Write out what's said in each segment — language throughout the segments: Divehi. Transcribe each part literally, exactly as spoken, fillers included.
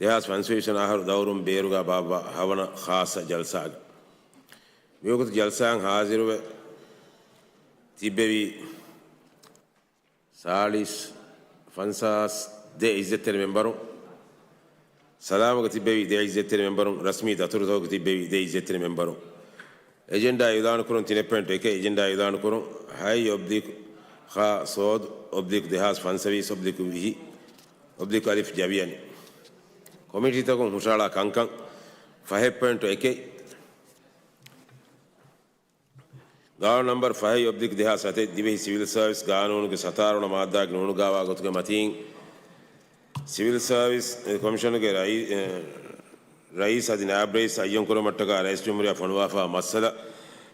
ދެހާސް ފަންސަވީސް ވަނަ އަހަރު ދައުރުން ބޭރުގަ ބާއްވާ ހަވަނަ ޚާއްޞަ ޖަލްސާގަ މިވަގުތު ޖަލްސާއަށް ހާޒިރުވެ ތިއްބެވި ސާޅީސް ފަންސާސް ދެ އިއްޒަތްތެރި މެމްބަރުން، ސަލާމުގަ ތިއްބެވި ދެ އިއްޒަތްތެރި މެމްބަރުން، ރަސްމީ ދަތުރުތަކުގަ ތިއްބެވި ދެ އިއްޒަތްތެރި މެމްބަރުން، އެޖެންޑާ އިއުލާނުކުރުން ތިނެއް ޕޮއިންޓު އެކެއް، އެޖެންޑާ އިއުލާނުކުރުން ހައެއް އޮބްލިކް ޚާ ސޯދު އޮބްލިކް ދެހާސް ފަންސަވީސް އޮބްލިކް ވިހި އޮބްލިކް އަލިފް ޖަވިޔަނި. ކޮމިޓީތަކުން ހުށަހަޅާ ކަންކަން ފަހެއް ޕޮއިންޓު އެކެއް، ގާނޫނު ނަންބަރު ފަހެއް އޮބްލިކް ދެހާސް ސަތޭކަ ދިވެހި ސިވިލް ސާވިސް ގާނޫނުގެ ސަތާރަ ވަނަ މާއްދާގެ ނޫނުގައިވާ ގޮތުގެ މަތީން، ސިވިލް ސާވިސް ކޮމިޝަނުގެ ރައީ-، އެ، ރައީސް އަދި ނާއިބް ރައީސް އައްޔަން ކުރުމަށްޓަކާ ރައީސް ޖުމްހޫރިއްޔާ ފޮނުވާފާ މައްސަލަ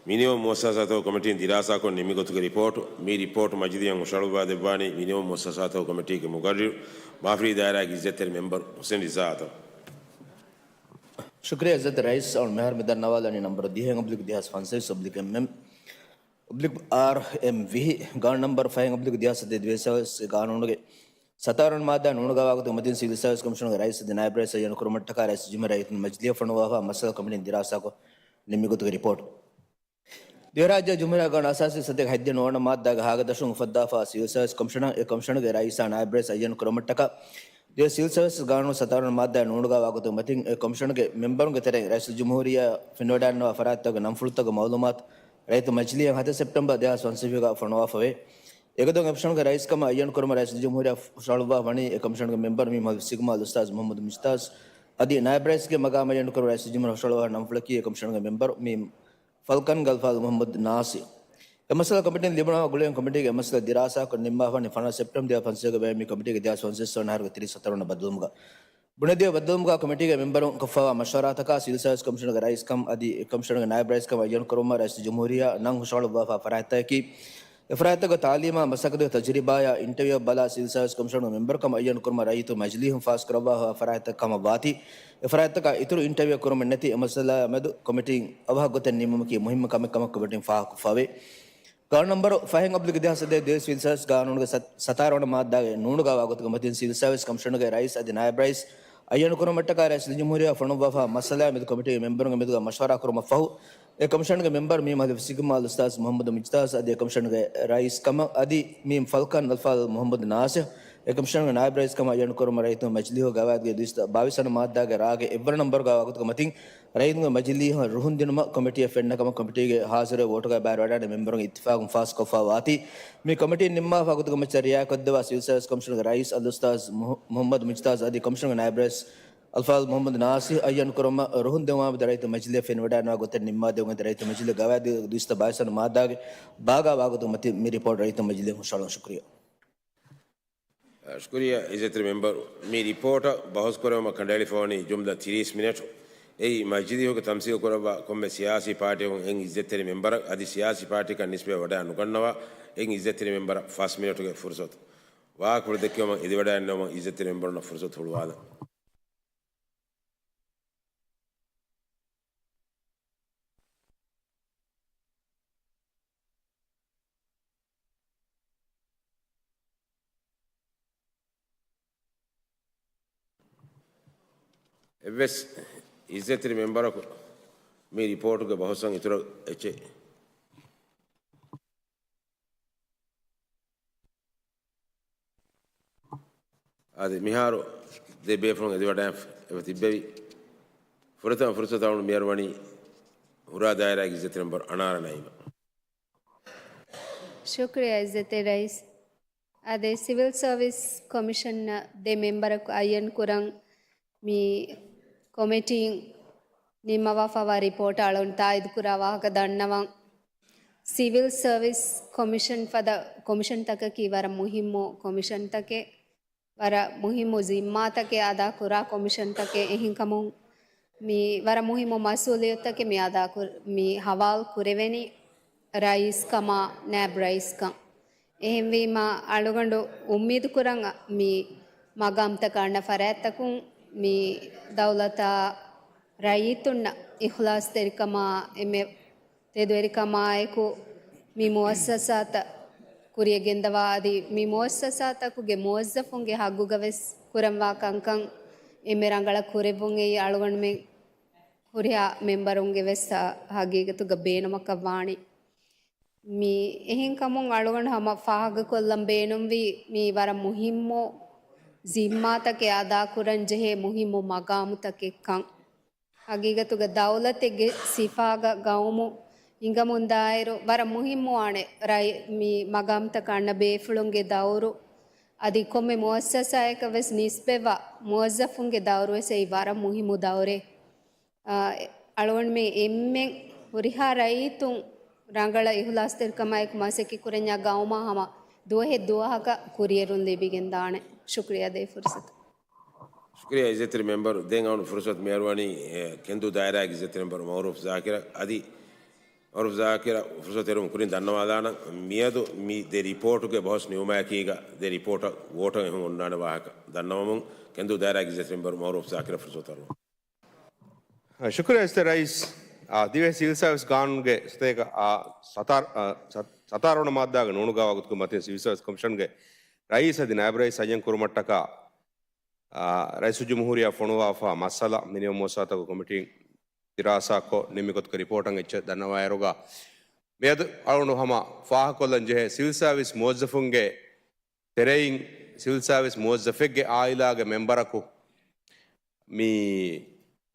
މިނިވަން މުއައްސަސާތަކުގެ ކޮމިޓީން ދިރާސާކޮށް ނިންމި ގޮތުގެ ރިޕޯޓު، މި ރިޕޯޓު މަޖިލީހަށް ހުށަހަޅުއްވާދެއްވާނީ މިނިވަން މުއައްސަސާތަކުގެ ކޮމިޓީގެ މުގައްރިރު މާފިރީ ދާއިރާގެ އިއްޒަތްތެރި މެމްބަރު ހުސެން ރިޒާ އަތޮޅު. ޝުކުރިއްޔާ އިއްޒަތްތެރި ރައީސް. އަޅު މިހާރު މި ދަންނަވާލަނީ ނަންބަރު ދިހައެއް އޮބްލިކް ދެހާސް ފަންސަވީސް އޮބްލިކް އެމްއެމް އޮބްލިކް އާރްއެމް ވިހި، ގާނޫނު ނަންބަރު ފަހެއް އޮބްލިކް ދެހާސް ސަތޭކަ ދިވެހި ސާވިސް ގާނޫނުގެ ސަތާރަ ވަނަ މާއްދާ ނޫނުގައިވާ ގޮތުގެ މަތިން ސިވިލް ސާވިސް ކޮމިޝަނުގެ ރައީސް އަދި ނާއިބް ރައީސް އައްޔަން ކުރުމަށްޓަކާ ރައީސް ޖުމްހޫރިއްޔާ ރައްޔިތުން މަޖިލީހަށް ފޮނުވާފާ މައްސަލަ ކޮމިޓީން ދިރާސާކޮށް ނިންމި ގޮތުގެ ރިޕޯޓު. ދިވެހިރާއްޖޭގެ ޖުމްހޫރިއްޔާ ގާނޫނު އަސާސީ ސަތޭކަ ހަތްދިހަ ނުވަ ވަނަ މާއްދާގެ ހާގަދަށުން އުފައްދާފާ ސިވިލް ސާވިސް ކޮމިޝަނަށް އެ ކޮމިޝަނުގެ ރައީސާ ނާއިބް ރައީސް އައްޔަން ކުރުމަށްޓަކާ ދިވެހި ސިވިލް ސާވިސް ގާނޫނު ސަތާރަ ވަނަ މާއްދާ ނޫނުގައިވާ ގޮތުގެ މަތިން އެ ކޮމިޝަނުގެ މެމްބަރުންގެ ތެރެއިން ރައީސުލްޖުމްހޫރިއްޔާ ފެނިވަޑައިގަންނަވާ ފަރާތްތަކުގެ ނަންފުޅުތަކުގެ މައުލޫމާތު ރައްޔިތުން މަޖިލީހަށް ހަތަރު ސެޕްޓެމްބަރު ދެހާސް ފަންސަވީސް ވިހިގަ ފޮނުވާފަވޭ. އެގޮތުން އެ ކޮމިޝަނުގެ ރައީސްކަމަށް އައްޔަން ކުރުމަށް ރައީސުލްޖުމްހޫރިއްޔާ ހުށަހަޅުއްވާ ވަނީ އެ ކޮމިޝަނުގެ މެމްބަރު މީ މުހައްމަދު ސިގުމާލު އުސްތާޒު މުހައްމަދު މުޖްތާޒު އަދި ނާއިބް ރައީސްގެ މަގާމަށް އައްޔަން ކުރުމަށް ރައީސުލްޖުމްހޫރިއްޔާ ހުށަހަޅުއްވާ ނަންފުޅަކީ އެ ކޮމިޝަނުގެ މެމްބަރު މީ ފަލްކަންގެ އަލްފާޟު މުހައްމަދު ނާސިރު. އެ މައްސަލަ ކޮމިޓީން ލިބުނު ގުޅިގެން ކޮމިޓީގެ އެ މައްސަލަ ދިރާސާކޮށް ނިންމާފަ ވަނީ ފަނަރަ ސެޕްޓެމްބަރު ދެހާސް ފަންސަވީސް ގަ ބޭއްވި ކޮމިޓީގެ ދެހާސް ފަންސަވީސް ވަނަ އަހަރުގެ ތިރީސް ސަތަރު ވަނަ ބައްދަލުވުމުގަ ބުނެދިޔަ ބައްދަލުވުމުގަ ކޮމިޓީގެ މެމްބަރުން ކޮށްފައިވާ މަޝްވަރާތަކާ ސިވިލް ސާވިސް ކޮމިޝަނުގެ ރައީސްކަން އަދި އެ ކޮމިޝަނުގެ ނާއިބް ރައީސްކަން އައްޔަން ކުރުމަށް ރައީސުލްޖުމްހޫރިއްޔާ ނަން ހުށަހަޅުއްވާފާ ފަރާތްތަކަކީ، އެ ފަރާތްތަކުގެ ތަޢުލީމާ މަސައްކަތުގެ ތަޖުރިބާއާ އިންޓަވިއުއަށް ބަލާ ސިވިލް ސާވިސް ކޮމިޝަނުގެ މެމްބަރުކަމަށް އައްޔަން ކުރުމަށް ރައްޔިތުން މަޖިލީހުން ފާސްކުރައްވާފާ ފަރާތްތައް ކަމަށް ވާތީ، އެ ފަރާތްތަކާ އިތުރު އިންޓަވިއު ކުރުމެއް ނެތި އެ މައްސަލައާ މެދު ކޮމިޓީން އަވަހަށް ގޮތެއް ނިންމުމަކީ މުހިއްމު ކަމެއް ކަމަށް ކޮމިޓީން ފާހަގަކޮށްފައިވޭ. ގާނޫނު ނަންބަރު ފަހެއް އޮބްލިކް ދެހާސް ސަތޭކަ ދިވެހި ސިވިލް ސާވިސް ގާނޫނުގެ ސަ-، ސަތާރަ ވަނަ މާއްދާގެ ނޫނުގައިވާ ގޮތުގެ މަތިން ސިވިލް ސާވިސް ކޮމިޝަނުގެ ރައީސް އަދި ނާއިބް ރައީސް އައްޔަން ކުރުމަށްޓަކާ ރައީސުލްޖުމްހޫރިއްޔާ ފޮނުއްވާފާ މައްސަލައާ މެދު ކޮމިޓީގެ މެމްބަރުންގެ މެދުގަ މަޝްވަރާ ކުރުމަށް ފަހު، އެ ކޮމިޝަނުގެ މެމްބަރު މީ މުހައްމަދު ސިގުމާލު އުސްތާޒު މުހައްމަދު މުޖްތާޒު އަދި އެ ކޮމިޝަނުގެ ރައީސް ކަމަށް އަދި މީ ފަލްކަން އަލްފާޟު މުހައްމަދު ނާސިރު އެ ކޮމިޝަނުގެ ނާއިބް ރައީސް ކަމަށް އައްޔަން ކުރުމަށް ރައްޔިތުން މަޖިލީހުގެ ގަވާއިދުގެ ދުއިސައްތަ ބާވީސް ވަނަ މާއްދާގެ ރާގެ އެއްވަނަ ނަންބަރުގައިވާ ގޮތުގެ މަތިން ރައްޔިތުންގެ މަޖިލީހަށް ރުހުން ދިނުމަށް ކޮމިޓީއަށް ފެންނަ ކަމަށް ކޮމިޓީގެ ހާޒިރުވެ ވޯޓުގައި ބައިވެރިވަޑައިގަންނަ މެމްބަރުން އިއްތިފާގުން ފާސްކޮށްފާ ވާތީ، މި ކޮމިޓީން ނިންމާފާ ގޮތުގެ މައްޗަށް ރިއާޔަތްކޮށްދެއްވާ ސިވިލް ސާވިސް ކޮމިޝަނުގެ ރައީސް އަލްއުސްތާޒު މުހަ-، މުހައްމަދު މުޖްތާޒު އަދި ކޮމިޝަނުގެ ނާއިބް ރައީސް އަލްފާޟު މުހައްމަދު ނާސިރު އައްޔަން ކުރުމަށް ރުހުން ދިނުމާ މެދު ރައްޔިތުން މަޖިލީހަށް ފެނިވަޑައިގަންނަވާ ގޮތެއް ނިންމާދެވުން އެދި ރައްޔިތުން މަޖިލީހުގެ ގަވާއިދުގެ ދުއިސައްތަ ބާވީސް ވަނަ މާއްދާގެ ބާގައިވާ ގޮތުގެ މަތިން މި ރިޕޯޓް ރައްޔިތުން މަޖިލީހަށް ހުށަހަޅުން. ޝުކުރިއްޔާ. ޝުކުރިއްޔާ އިއްޒަތްތެރި މެމްބަރު، މި ރިޕޯޓަށް ބަހުސް ކުރެވުމަށް ކަނޑައެޅިފަ ވަނީ ޖުމްލަ ތިރީސް މިނެޓު. އެއީ މަޖިލީހުގެ ތަމްސީލް ކުރައްވާ ކޮންމެ ސިޔާސީ ޕާޓީއަކުން އެއް އިއްޒަތްތެރި މެމްބަރަށް އަދި ސިޔާސީ ޕާޓީއަކަށް ނިސްބަތްވެ ވަޑައި ނުގަންނަވާ އެއް އިއްޒަތްތެރި މެމްބަރަށް ފަސް މިނެޓުގެ ފުރުސަތު. ވާހަކަފުޅު ދެއްކެވުމަށް އެދިވަޑައިގަންނަވަމުން އިއްޒަތްތެރި މެމްބަރުންނަށް ފުރުސަތު ހުޅުވާލަން. އެއްވެސް އިއްޒަތްތެރި މެމްބަރަކު މި ރިޕޯޓުގެ ބަހުސަށް އިތުރަށް އެއްޗެއް. އަދި މިހާރު ދެ ބޭފުޅުން އެދިވަޑައިފަ ތިއްބެވި. ފުރަތަމަ ފުރުސަތު އަޅުން މިއަރު ވަނީ ހުރާ ދާއިރާގެ އިއްޒަތްތެރި މެމްބަރު އަނާރަ ނައީމަށް. ޝުކުރިއްޔާ އިއްޒަތްތެރި ރައީސް. އާދެ، ސިވިލް ސަރވިސް ކޮމިޝަންއަށް ދެ މެމްބަރަކު އައްޔަން ކުރަން މި ކޮމިޓީން ނިންމަވާފައިވާ ރިޕޯޓަށް އަޅުން ތާއީދުކުރާ ވާހަކަ ދަންނަވަން. ސިވިލް ސަރވިސް ކޮމިޝަން ފަދަ ކޮމިޝަންތަކަކީ ވަރަށް މުހިއްމު ކޮމިޝަންތަކެއް، ވަރަށް މުހިއްމު ޒިންމާތަކެއް އަދާކުރާ ކޮމިޝަންތަކެއް. އެހެންކަމުން މި ވަރަށް މުހިއްމު މަސްއޫލިއްޔަތުތަކެއް މި އަދާކުރ-، މި ހަވާލު ކުރެވެނީ ރައީސް ކަމާ ނާއިބް ރައީސް ކަން. އެހެންވީމަ، އަޅުގަނޑު އުއްމީދު ކުރަން މި މަގާމްތަކަށް އަންނަ ފަރާތްތަކުން މި ދައުލަތާ ރައްޔިތުންނަށް އިޚްލާޞްތެރިކަމާ އެންމެ ތެދުވެރިކަމާއެކު މި މުއައްސަސާތައް ކުރިޔަށް ގެންދަވާ އަދި މި މުއައްސަސާތަކުގެ މުވައްޒަފުންގެ ހައްގުގަވެސް ކުރަންވާ ކަންކަން އެންމެ ރަނގަޅަށް ކުރެއްވުން އެއީ އަޅުގަނޑުމެން ހުރިހާ މެމްބަރުންގެ ވެސް ހަ-، ހަގީގަތުގަ ބޭނުމަކަށް ވާނީ. މި އެހެންކަމުން އަޅުގަނޑު ހަމަ ފާހަގަކޮށްލަން ބޭނުންވީ މީ ވަރަށް މުހިއްމު ޒިންމާތަކެއް އަދާކުރަން ޖެހޭ މުހިއްމު މަގާމުތަކެއްކަން. ހަގީގަތުގަ ދައުލަތެއްގެ ސިފާގަ ގައުމު ހިނގަމުންދާއިރު ވަރަށް މުހިއްމުވާނެ ރައި-، މި މަގާމުތަކަށް އަންނަ ބޭފުޅުންގެ ދައުރު އަދި ކޮންމެ މުއައްސަސާއަކަށް ވެސް ނިސްބަތްވާ މުވައްޒަފުންގެ ދައުރު ވެސް އެއީ ވަރަށް މުހިއްމު ދައުރެއް. އާ، އަޅުގަނޑުމެން އެންމެން ހުރިހާ ރައްޔިތުން ރަނގަޅަށް އިހުލާސްތެރިކަމާއެކު މަސައްކަތް ކުރަންޏާ ގައުމާ ހަމަ ދުވަހެއް ދުވަހަކަށް ކުރިއެރުން ލިބިގެން ދާނެ. ޝުކުރިއްޔާ ދޭ ފުރުސަތަށް. ޝުކުރިއްޔާ އިއްޒަތްތެރި މެމްބަރު. ދެން އަޅުން ފުރުސަތު މިއަރުވަނީ، އެ، ކެންދޫ ދާއިރާގެ އިއްޒަތްތެރި މެމްބަރު މައުރޫފް ޒާކިރަށް. އަދި މައުރޫފް ޒާކިރަށް ފުރުސަތު އެރުމުން ކުރިން ދަންނަވާލާނަން. މިއަދު މި ދެ ރިޕޯޓުގެ ބަހުސް ނިމުމާއެކީގަ ދެ ރިޕޯޓަށް ވޯޓަށް އެހުން އޮންނާނެ ވާހަކަ ދަންނަވަމުން ކެންދޫ ދާއިރާގެ އިއްޒަތްތެރި މެމްބަރު މައުރޫފް ޒާކިރަށް ފުރުސަތު އަރުވަން. ޝުކުރިއްޔާ އިއްޒަތްތެރި ރައީސް. އާ، ދިވެހި ސިވިލް ސާވިސް ގާނޫނުގެ ސަތޭކަ، އާ، ސަ-، ސަތާރަ-، އާ، ސަ-، ސަތާރަ ވަނަ މާއްދާގެ ނޫނުގައި ވާގޮތުގެ މަތިން ސިވިލް ސާވިސް ކޮމިޝަންގެ ރައީސް އަދި ނާއިބު ރައީސް އައްޔަން ކުރުމަށްޓަކާ، އާ، ރައީސުލްޖުމްހޫރިއްޔާ ފޮނުވާފާ މައްސަލަ މިނިވަން މުވައްސަސާތަކުގެ ކޮމިޓީން ދިރާސާކޮށް ނިންމި ގޮތުގެ ރިޕޯޓަށް އެއްޗެއް ދަންނަވާއިރުގަ، މިއަދު އަޅުގަނޑު ހަމަ ފާހަގަކޮށްލަން ޖެހޭ ސިވިލް ސާވިސް މުވައްޒަފުންގެ ތެރެއިން ސިވިލް ސާވިސް މުވައްޒަފެއްގެ އާއިލާގެ މެމްބަރަކު މި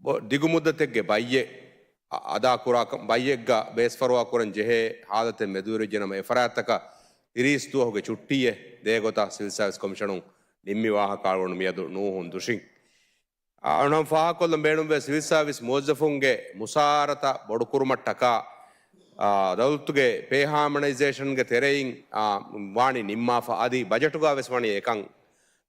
ބޮ-، ދިގު މުއްދަތެއްގެ ބައްޔެއް އަ-، އަދާކުރާކަން، ބައްޔެއްގަ ބޭސްފަރުވާކުރަން ޖެހޭ ހާލަތެއް މެދުވެރިވެއްޖެނަމަ، އެ ފަރާތްތަކަށް ތިރީސް ދުވަހުގެ ޗުއްޓީއެއް ދޭ ގޮތަށް ސިވިލް ސާވިސް ކޮމިޝަނުން ނިންމި ވާހަކަ އަޅުގަނޑު މިއަދު ނޫހުން ދުށިން. އަ-، އަންނަ ފާހަގަކޮށްލަން ބޭނުންވޭ ސިވިލް ސާވިސް މުވައްޒަފުންގެ މުސާރަތައް ބޮޑުކުރުމަށްޓަކާ، އާ، ދައުލަތުގެ ޕޭ ހާމަނައިޒޭޝަންގެ ތެރެއިން، އާ، ވާނީ ނިންމާފަ އަދި ބަޖެޓުގަ ވެސް ވަނީ އެކަން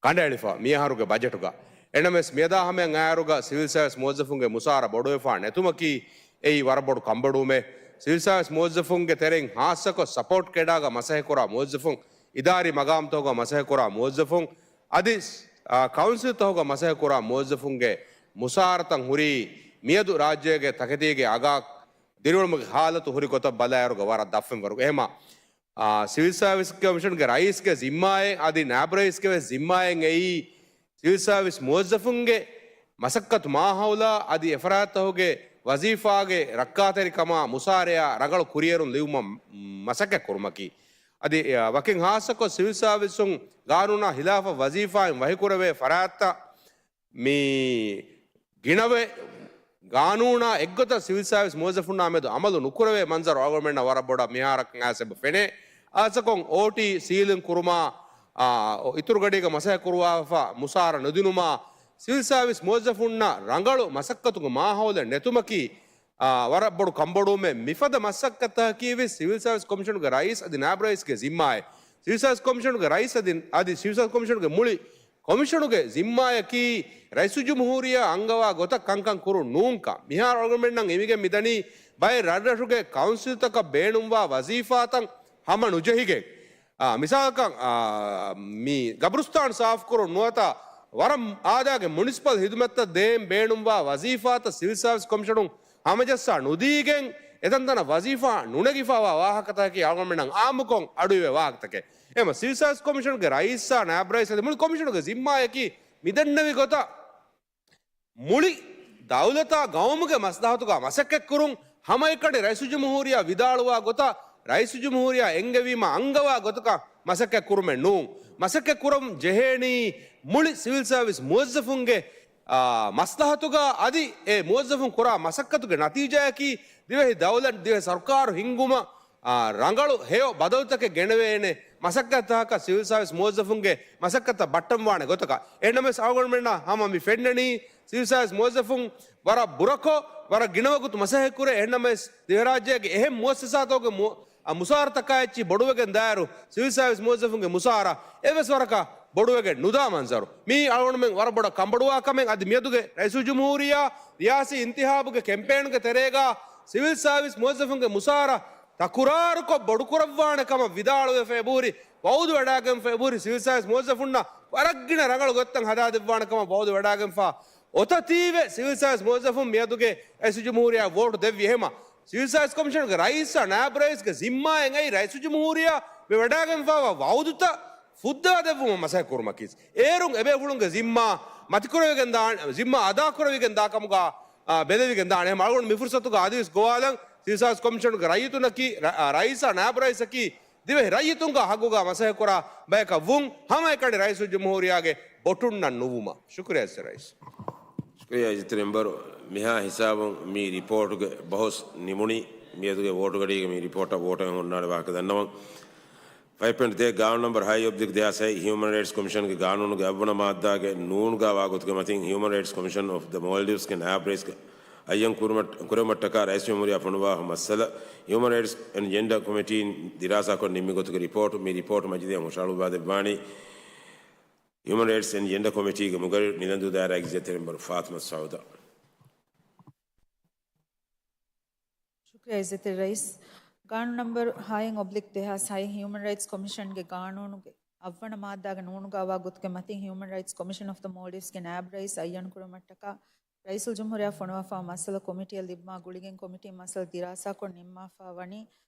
ކަނޑައެޅިފަ މިއަހަރުގެ ބަޖެޓުގަ. އެނަމެސް މިއަދާ ހަމަޔަށް އައިއިރުގަ ސިވިލް ސާވިސް މުވައްޒަފުންގެ މުސާރަ ބޮޑުވެފާ ނެތުމަކީ އެއީ ވަރަށް ބޮޑު ކަންބޮޑުވުމެއް. ސިވިލް ސާވިސް މުވައްޒަފުންގެ ތެރެއިން ހާއްސަކޮށް ސަޕޯޓް ކެޑާގަ މަސައްކަތްކުރާ މުވައްޒަފުން، އިދާރީ މަގާމްތަކުގަ މަސައްކަތްކުރާ މުވައްޒަފުން، އަދި، އާ، ކައުންސިލްތަކުގަ މަސައްކަތްކުރާ މުވައްޒަފުންގެ މުސާރަތައް ހުރީ މިއަދު ރާއްޖޭގެ ތަކެތީގެ އަގާ ދިރިއުޅުމުގެ ހާލަތު ހުރި ގޮތަށް ބަލާއިރުގަ ވަރަށް ދަށްވެން ވަރު. އެހެމަ، އާ، ސިވިލް ސާވިސް ކޮމިޝަންގެ ރައީސްގެ ޒިންމާއެއް އަދި ނާއިބު ރައީސްގެ ވެސް ޒިންމާއެއް އެއީ، ސިވިލް ސާވިސް މުވައްޒަފުންގެ މަސައްކަތު މާހައުލާ އަދި އެފަރާތްތަކުގެ ވަޒީފާގެ ރައްކާތެރިކަމާ މުސާރަޔާ ރަނގަޅު ކުރިއެރުން ލިބުމަށް މަސައްކަތް ކުރުމަކީ. އަދި، އަ، ވަކިން ހާއްސަކޮށް ސިވިލް ސާވިސުން ގާނޫނާ ހިލާފަށް ވަޒީފާއިން ވަހިކުރެވޭ ފަރާތްތައް މި ގިނަވެ ގާނޫނާ އެއްގޮތަށް ސިވިލް ސާވިސް މުވައްޒަފުންނާ މެދު އަމަލު ނުކުރެވޭ މަންޒަރު އަޅުގަނޑުމެންނަށް ވަރަށް ބޮޑަށް މިހާރަކަށް އައިސް އެބަ ފެނޭ. އާސަކޮން އޯޓީ ސީލިން ކުރުމާ، އާ، އިތުރު ގަޑީގަ މަސައްކަތް ކުރުވާފަ މުސާރަ ނުދިނުމާ، ސިވިލް ސާވިސް މުވައްޒަފުންނަށް ރަނގަޅު މަސައްކަތުގެ މާހައުލެއް ނެތުމަކީ، އާ، ވަރަށް ބޮޑު ކަންބޮޑުވުމެއް. މިފަދަ މަސައްކަތްތަކަކީ ވެސް ސިވިލް ސާވިސް ކޮމިޝަނުގެ ރައީސް އަދި ނާއިބު ރައީސްގެ ޒިންމާއެއް. ސިވިލް ސާވިސް ކޮމިޝަނުގެ ރައީސް އަދި، އަދި ސިވިލް ސާވިސް ކޮމިޝަނުގެ މުޅި ކޮމިޝަނުގެ ޒިންމާޔަކީ ރައީސުލްޖުމްހޫރިއްޔާ އަންގަވާ ގޮތަށް ކަންކަން ކުރުން ނޫންކަން. މިހާރު އަޅުގަނޑުމެންނަށް އިވިގެން މިދަނީ ބައެއް ރަށްރަށުގެ ކައުންސިލްތަކަށް ބޭނުންވާ ވަޒީފާތައް ހަމަ ނުޖެހިގެން، އާ، މިސާލަކަށް، އާ، މި ގަބުރުސްތާން ސާފުކުރުން ނުވަތަ ވަރަށް އާދައިގެ މުނިސިޕަލް ހިދުމަތްތައް ދޭން ބޭނުންވާ ވަޒީފާތައް ސިވިލް ސާވިސް ކޮމިޝަނުން ހަމަޖައްސާ ނުދީގެން، އެތަންތަނަށް ވަޒީފާ ނުނެގިފައިވާ ވާހަކަތަކަކީ އަޅުގަނޑުމެންނަށް އާއްމުކޮށް އަޑުއިވޭ ވާހަކަތަކެއް. އެމަ ސިވިލް ސާވިސް ކޮމިޝަނުގެ ރައީސާ ނާއިބު ރައީސް އަދި މުޅި ކޮމިޝަނުގެ ޒިންމާޔަކީ މިދެންނެވި ގޮތަށް މުޅި ދައުލަތާ ގައުމުގެ މަސްލަހަތުގަ މަސައްކަތްކުރުން. ހަމައެކަނި ރައީސުލްޖުމްހޫރިއްޔާ ވިދާޅުވާ ގޮތަށް، ރައީސުލްޖުމްހޫރިއްޔާ އެންގެވީމަ އަންގަވާ ގޮތަކަށް މަސައްކަތް ކުރުމެއް ނޫން. މަސައްކަތް ކުރަން ޖެހޭނީ މުޅި ސިވިލް ސާވިސް މުވައްޒަފުންގެ، އާ، މަސްލަހަތުގަ އަދި އެ މުވައްޒަފުން ކުރާ މަސައްކަތުގެ ނަތީޖާއަކީ ދިވެހި ދައުލަތް، ދިވެހި ސަރުކާރު ހިންގުމަށް، އާ، ރަނގަޅު ހެޔޮ ބަދަލުތަކެއް ގެނެވޭނެ މަސައްކަތްތަކަކަށް ސިވިލް ސާވިސް މުވައްޒަފުންގެ މަސައްކަތަށް ބައްޓަންވާނެ ގޮތަކަށް. އެހެންނަމަވެސް އަޅުގަނޑުމެންނަށް ހަމަ މި ފެންނަނީ ސިވިލް ސާވިސް މުވައްޒަފުން ވަރަށް ބުރަކޮށް، ވަރަށް ގިނަ ވަގުތު މަސައްކަތްކުރޭ. އެހެންނަމަވެސް ދިވެހިރާއްޖޭގެ އެހެން މުއައްސަސާތަކުގެ މު-، އަ، މުސާރަތަކާއެއްޗި ބޮޑުވެގެން ދާއިރު، ސިވިލް ސާވިސް މުވައްޒަފުންގެ މުސާރަ އެއްވެސް ވަރަކަށް ބޮޑުވެގެން ނުދާ މަންޒަރު. މިއީ އަޅުގަނޑުމެން ވަރަށް ބޮޑަށް ކަންބޮޑުވާ ކަމެއް. އަދި މިއަދުގެ ރައީސުލްޖުމްހޫރިއްޔާ ރިޔާސީ އިންތިހާބުގެ ކެމްޕޭނުގެ ތެރޭގަ ސިވިލް ސާވިސް މުވައްޒަފުންގެ މުސާރަ ތަކުރާރުކޮށް ބޮޑުކުރައްވާނެ ކަމަށް ވިދާޅުވެފަ އެބަހުރި ވައުދު ވެޑާގެންފަ އެބަހުރި ސިވިލް ސާވިސް މުވައްޒަފުންނަށް ވަރަށް ގިނަ ރަނގަޅު ގޮތްތައް ހަދާދެއްވާނެ ކަމަށް ވައުދު ވެޑާގެންފަ އޮތަތީވެ ސިވިލް ސާވިސް މުވައްޒަފުން މިއަދުގެ ރައީސުލްޖުމްހޫރިއްޔާ ވޯޓު ދެއްވި. އެހެމަ ސިވިލް ސާވިސް ކޮމިޝަނުގެ ރައީސާ ނާއިބު ރައީސްގެ ޒިންމާއެއް އައި ރައީސުލްޖުމްހޫރިއްޔާ މި ވެޑާގެންފައިވާ ވައުދުތައް ފުއްދާދެއްވުމަށް މަސައްކަތް ކުރުމަކީ، އޭރުން އެބޭފުޅުންގެ ޒިންމާ މަތިކުރެވިގެން ދާން، ޒިންމާ އަދާކުރެވިގެން ދާ ކަމުގަ، އާ، ބެލެވިގެން ދާނެ. އެހެން އަޅުގަނޑު މި ފުރުސަތުގަ އަދިވެސް ގޮވާލަން، ސިވިލް ސާވިސް ކޮމިޝަނުގެ ރައްޔިތުންނަކީ، ރަ-، އާ، ރައީސާ ނާއިބު ރައީސަކީ، ދިވެހި ރައްޔިތުންގެ ހައްގުގަ މަސައްކަތްކުރާ ބަޔަކަށް ވުން، ހަމައެކަނި ރައީސުލްޖުމްހޫރިއްޔާގެ ބޮޓުންނަށް ނުވުމަށް. ޝުކުރިއްޔާ އިއްޒަތްތެރި މެމްބަރު. މިހާ ހިސާބުން މި ރިޕޯޓުގެ ބަހުސް ނިމުނީ. މިއަދުގެ ވޯޓުގަޑީގަ މި ރިޕޯޓަށް ވޯޓު އެހުންނާނެ ވާހަކަ ދަންނަވަން. ފައިވް ޕޮއިންޓް ތެރޭ ގާނޫނު ނަމްބަރު ހައެއް އޮބްލިކް ދެހާސް ހައެއް ހިއުމަން ރައިޓްސް ކޮމިޝަންގެ ގާނޫނުގެ އަށްވަނަ މާއްދާގެ ނޫނުގަ ވާ ގޮތުގެ މަތިން ހިއުމަން ރައިޓްސް ކޮމިޝަން އޮފް ދަ މޯލްޑިވްސްގެ ނާއިބު ރައީސްގެ އައްޔަން ކުރުމަށް، ކުރެވުމަށްޓަކާ ރައީސް ޖުމްހޫރިއްޔާ ފޮނުވާ މައްސަލަ ހިއުމަން ރައިޓްސް އެންޑް ޖެންޑަރ ކޮމިޓީން ދިރާސާކޮށް ނިންމި ގޮތުގެ ރިޕޯޓު. މި ރިޕޯޓު މަޖިލީހަށް ހުށަހަޅުއްވާދެއްވާނީ ހިއުމަން ރައިޓްސް އެންޑް ޖެންޑަރ ކޮމިޓީގެ މުގައްރިރު ނިލަންދޫ ދާއިރާގެ އިއްޒަތްތެރި މެމްބަރު ފާތިމަތު ސައުދާ. ޝުކުރިއްޔާ އިއްޒަތްތެރި ރައީސް. ގާނޫނު ނަމްބަރު ހައެއް އޮބްލިކް ދެހާސް ހައެއް ހިއުމަން ރައިޓްސް ކޮމިޝަންގެ ގާނޫނުގެ އަށްވަނަ މާއްދާގެ ނޫނުގަ ވާ ގޮތުގެ މަތިން ހިއުމަން ރައިޓްސް ކޮމިޝަން އޮފް ދަ މޯލްޑިވްސްގެ ނާއިބު ރައީސް އައްޔަން ކުރުމަށްޓަކާ ރައީސުލްޖުމްހޫރިއްޔާ ފޮނުވާފައިވާ މައްސަލަ ކޮމިޓީއަށް ލިބުމާ ގުޅިގެން ކޮމިޓީން މައްސަލަ ދިރާސާކޮށް ނިންމާފަ ވަނީ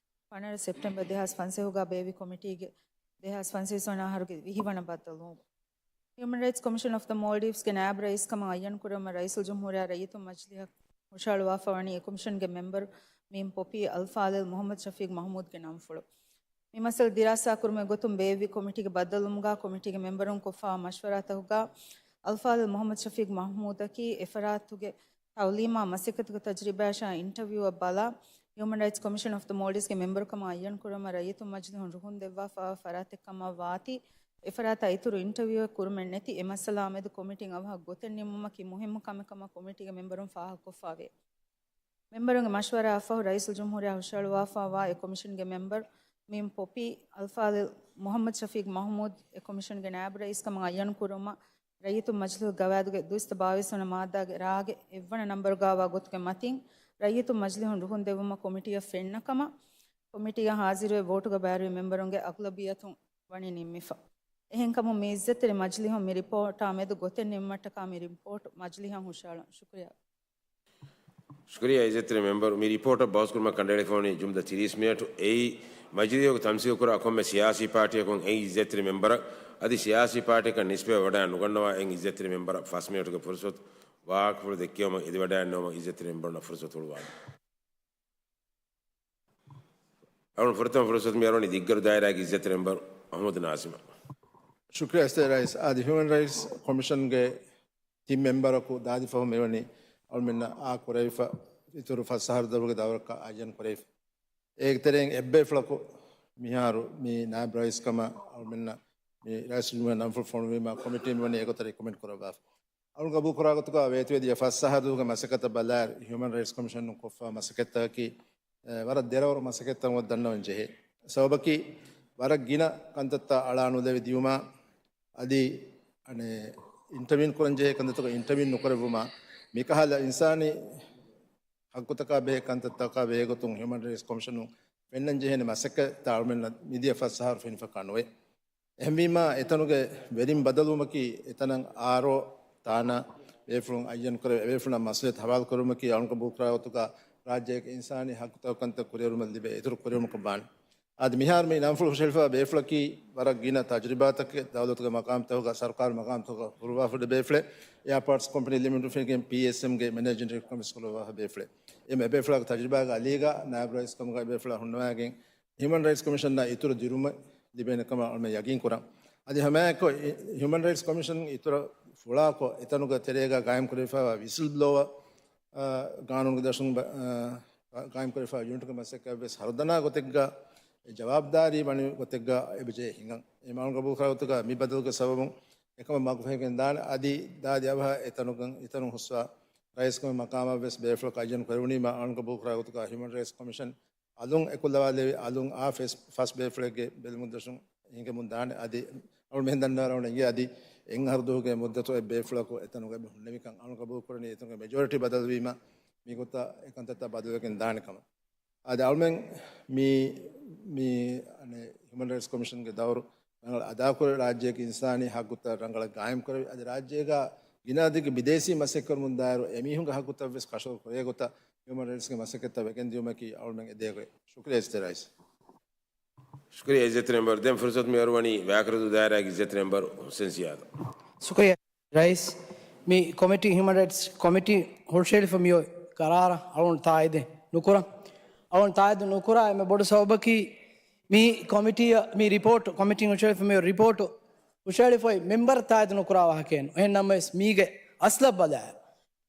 ފަނަރަ ސެޕްޓެމްބަރ ދެހާސް ފަންސަވީހުގަ ބޭއްވި ކޮމިޓީގެ ދެހާސް ފަންސަވީސް ވަނަ އަހަރުގެ ވިހި ވަނަ ބައްދަލުވުމުގަ. ހިއުމަން ރައިޓްސް ކޮމިޝަން އޮފް ދަ މޯލްޑިވްސްގެ ނާއިބު ރައީސް ކަމަށް އައްޔަން ކުރުމަށް ރައީސުލްޖުމްހޫރިއްޔާ ރައްޔިތުން މަޖިލީހަށް ހުށަހަޅުވާފަ ވަނީ އެ ކޮމިޝަންގެ މެމްބަރު މީން ޕޮޕީ އަލްފާޟިލް މުޙައްމަދު ޝަފީޤް މަޙްމޫދުގެ ނަންފުޅު. މި މައްސަލަ ދިރާސާކުރުމުގެ ގޮތުން ބޭއްވި ކޮމިޓީގެ ބައްދަލުވުމުގަ ކޮމިޓީގެ މެމްބަރުން ކޮށްފައިވާ މަޝްވަރާތަކުގަ އަލްފާޟިލް މުޙައްމަދު ޝަފީޤް މަޙްމޫދަކީ އެފަރާތުގެ ތަޢުލީމާ މަސައްކަތުގެ ތަޖުރިބާއާ އިންޓަވިއުއަށް ބަލާ، ހިއުމަން ރައިޓްސް ކޮމިޝަން އޮފް ދަ މޯލްޑިވްސްގެ މެމްބަރުކަމަށް އައްޔަން ކުރުމަށް ރައްޔިތުން މަޖިލީހުން ރުހުން ދެއްވާފައިވާ ފަރާތެއް ކަމަށް ވާތީ، އެފަރާތާ އިތުރު އިންޓަވިއުއެއް ކުރުމެއް ނެތި އެ މައްސަލާ މެދު ކޮމިޓީން އަވަހަށް ގޮތެއް ނިންމުމަކީ މުހިއްމު ކަމެއް ކަމަށް ކޮމިޓީގެ މެމްބަރުން ފާހަގަކޮށްފައިވޭ. މެމްބަރުންގެ މަޝްވަރާއަށްފަހު ރައީސުލްޖުމްހޫރިއްޔާ ހުށަހަޅުވާފައިވާ އެ ކޮމިޝަންގެ މެމްބަރު މީން ޕޮޕީ އަލްފާޟިލް މުޙައްމަދު ޝަފީޤް މަޙްމޫދު އެ ކޮމިޝަންގެ ނާއިބު ރައީސް ކަމަށް އައްޔަން ކުރުމަށް ރައްޔިތުން މަޖިލީހުގެ ގަވާއިދުގެ ދުއިސައްތަ ބާވީސް ވަނަ މާއްދާގެ ރާގެ އެއްވަނަ ނަންބަރުގައިވާ ގޮތުގެ މަތިން ރައްޔިތުން މަޖިލީހުން ރުހުން ދެއްވުމަށް ކޮމިޓީއަށް ފެންނަ ކަމަށް ކޮމިޓީއަށް ހާޒިރުވެ ވޯޓުގަ ބައިވެރިވި މެމްބަރުންގެ އަޣްލަބިއްޔަތުން ވަނީ ނިންމިފަ. އެހެންކަމުން މި އިއްޒަތްތެރި މަޖިލީހުން މި ރިޕޯޓާ މެދު ގޮތެއް ނިންމުމަށްޓަކާ މި ރިޕޯޓް މަޖިލީހަށް ހުށަހަޅަން. ޝުކުރިއްޔާ. ޝުކުރިއްޔާ އިއްޒަތްތެރި މެމްބަރު، މި ރިޕޯޓަށް ބަހުސްކުރުމަށް ކަނޑައެޅިފަވަނީ ޖުމްލަ ތިރީސް މިނެޓު. އެއީ މަޖިލީހުގެ ތަމްސީލްކުރާ ކޮންމެ ސިޔާސީ ޕާޓީއަކުން އެއީ އިއްޒަތްތެރި މެމްބަރަށް އަދި ސިޔާސީ ޕާޓީއަކަށް ނިސްބަތްވެ ވަޑައި ނުގަންނަވާ އެއީ އިއްޒަތްތެރި މެމްބަރަށް ފަސް މިނެޓުގެ ފުރުސަތު. ވާހަކަފުޅު ދެއްކެވުމަށް އެދިވަޑައިގަންނަވުމަށް އިއްޒަތްތެރި މެމްބަރުންނަށް ފުރުސަތު ހުޅުވާނެ. އަޅުން ފުރަތަމަ ފުރުސަތު މި އަރުވަނީ ދިއްގަރު ދާއިރާގެ އިއްޒަތްތެރި މެމްބަރު އަޙްމަދު ނާޒިމަށް. ޝުކުރިއްޔާ އިއްޒަތްތެރި ރައީސް. އަދި ހިއުމަން ރައިޓްސް ކޮމިޝަންގެ ތިން މެމްބަރަކު ދާދި ފަހު މިވަނީ އަޅުމެންނަށް އާ ކުރެވިފަ އިތުރު ފަސް އަހަރު ދަރުގެ ދައުރަކަށް އައްޔަން ކުރެވިފަ. އޭގެ ތެރެއިން އެއްބޭފުޅަކު މިހާރު މި ނާއިބް ރައީސް ކަމަށް އަޅުމެންނަށް މި ރައީސް ޖުމްހޫރިއްޔާ ނަންފުޅު ފޮނުވީމަ ކޮމިޓީން މިވަނީ އެގޮތަށް ރިކޮމެންޑް ކުރައްވާފަ. އަޅުން ގަބޫލުކުރާ ގޮތުގަ ވޭތުވެދިޔަ ފަސް އަހަރުގެ މަސައްކަތަށް ބަލާއިރު ހިއުމަން ރައިޓްސް ކޮމިޝަނުން ކޮށްފަ މަސައްކަތްތަކަކީ، އެ، ވަރަށް ދެރަވަރު މަސައްކަތްތައް ދަންނަވަން ޖެހޭ. ސަބަބަކީ ވަރަށް ގިނަ ކަންތައްތައް އަޅާނުލެވި ދިޔުމާ އަދި އަނެއް އިންޓަވިއުން ކުރަން ޖެހޭ ކަންތައްތަކަށް އިންޓަވިއުން ނުކުރެއްވުމާ މިކަހަލަ އިންސާނީ ހައްގުތަކާ ބެހޭ ކަންތައްތަކާ ބެހޭ ގޮތުން ހިއުމަން ރައިޓްސް ކޮމިޝަނުން ފެންނަން ޖެހޭނެ މަސައްކަތްތައް އަޅުމެންނަށް މިދިޔަ ފަސް އަހަރު ފެނިފަކާ ނުވޭ. އެހެންވީމާ، އެތަނުގެ ވެރިން ބަދަލުވުމަކީ، އެތަނަށް އާރްއޯ ތާނާ ބޭފުޅުން އައްޔަން ކުރެވި އެބޭފުޅުންނަށް މަސްއުލިއްޔަތު ހަވާލު ކުރުމަކީ، އަޅުން ގަބޫލު ކުރާ ގޮތުގަ ރާއްޖޭގެ އިންސާނީ ހައްގުތަކުގެ ކަންތައް ކުރިއެރުމަށް ލިބޭ އިތުރު ކުރިއެރުމަކަށް ވާނެ. އަދި މިހާރު މި ނަންފުޅު ހުށަހެޅިފައިވާ ބޭފުޅަކީ، ވަރަށް ގިނަ ތަޖުރިބާތަކެއް ދައުލަތުގެ މަގާމްތަކުގަ، ސަރުކާރު މަގާމްތަކުގަ ހުރުވާފަ ބޭފުޅެއް. އެއާޕޯޓްސް ކޮމްޕެނީ ލިމިޓެޑުން ފެނިގެން ޕީއެސްއެމްގެ މެނޭޖިން ޑިރެކްޓަރ ކަމަށް ކުރައްވާފަ ބޭފުޅެއް. އެ ބޭފުޅާގެ ތަޖުރިބާގެ އަލީގަ ނާއިބު ރައީސް ކަމުގަ އެ ބޭފުޅާ ހުންނަވައިގެން، ހިއުމަން ރައިޓްސް ކޮމިޝަންއާ އިތުރު ދިރުމެއް ލިބޭނެ ކަމަށް އަޅުމެން ޔަގީން ކުރަން. އަދި ހަމައެކަނި ހިއުމަން ރައިޓްސް ކޮމިޝަން އިތުރަށް ފުޅާކޮށް، އެތަނުގެ ތެރޭގަ ގާއިމް ކުރެވިފައިވާ ވިސިލް ބްލޯވަރ، އާ، ގާނޫނުގެ ދަށުން ބަ-، އާ، ގާއިމް ކުރެވިފައިވާ ޔުނިޓުގެ މަސައްކަތް ވެސް ހަރުދަނާ ގޮތެއްގަ، އެ ޖަވާބުދާރީ ވަނި ގޮތެއްގަ އެބަޖެހޭ ހިނގަން. އެ މާ ގަބޫލު ކުރާ ގޮތުގަ މި ބަދަލުގެ ސަބަބުން އެކަމަށް މަގުފަހިގެން ދާނެ. އަދި ދާދި އަވަހަށް އެތަނުގަ، އެތަނުން ހުސްވާ ރައީސްކަމެއް މަޤާމަށް ވެސް ބޭފުޅަކު އައްޔަން ކުރެވުނީމަ، އަޅުން ގަބޫލު ކުރާ ގޮތުގަ ހިއުމަން ރައިޓްސް ކޮމިޝަން އަލުން އެކުލަވާލެވި، އަލުން އާ ފަސް، ފަސް ބޭފުޅެއްގެ ބެލުމުގެ ދަށުން ހިނގަމުން ދާނެ. އަދި އަޅުމެން ދަންނަވަން އެނގޭ އަދި އެއް އަހަރު ދުވަހުގެ މުއްދަތު އެއް ބޭފުޅަކު އެތަނުގަ އެބަ ހުންނެވިކަން. އަޅުން ގަބޫލު ކުރަނީ އެތަނުގެ މެޖޯރިޓީ ބަދަލުވީމަ، މިގޮތަށް އެ ކަންތައްތައް ބަދަލުވެގެން ދާނެ ކަމަށް. އަދި އަޅުމެން މި، މި، އަނެއް، ހިއުމަން ރައިޓްސް ކޮމިޝަންގެ ދައުރު ރަނގަޅަށް އަދާކުރެ، ރާއްޖޭގެ އިންސާނީ ހައްގުތައް ރަނގަޅަށް ގާއިމްކުރެވި، އަދި ރާއްޖޭގަ ގިނަ އަދަދެއްގެ ބިދޭސީ މަސައްކަތްކުރުމުން ދާއިރު އެމީހުންގެ ހައްގުތައް ވެސް ކަށަވަރު ކުރޭ ގޮތަށް ހިއުމަން ރައިޓްސްގެ މަސައްކަތްތައް ވެގެން ދިޔުމަކީ އަޅުމެން އެދޭ ގޮތް. ޝުކުރިއްޔާ އިއްޒަތްތެރި ރައީސް. ޝުކުރިއްޔާ އިއްޒަތްތެރި މެމްބަރު. ދެން ފުރުސަތު މި އަރުވަނީ ވައިކަރަދޫ ދާއިރާގެ އިއްޒަތްތެރި މެމްބަރު ހުސެން ސިޔާދަށް. ޝުކުރިއްޔާ ރައީސް. މި ކޮމިޓީ، ހިއުމަން ރައިޓްސް ކޮމިޓީ ހުށައެޅިފަ މިއޮތް ކަރާރަށް އަޅުގަނޑު ތާއީދެއް ނުކުރަން. އަޅުގަނޑު ތާއީދު ނުކުރާ އެންމެ ބޮޑު ސަބަބަކީ، މި ކޮމިޓީއަށް މި ރިޕޯޓު، ކޮމިޓީން ހުށައެޅިފަ މިއޮތް ރިޕޯޓު ހުށައެޅިފައި މެމްބަރު ތާއީދު ނުކުރާ ވާހަކައެއް ނޫން. އެހެން ނަމަވެސް މީގެ އަސްލަށް ބަލާ،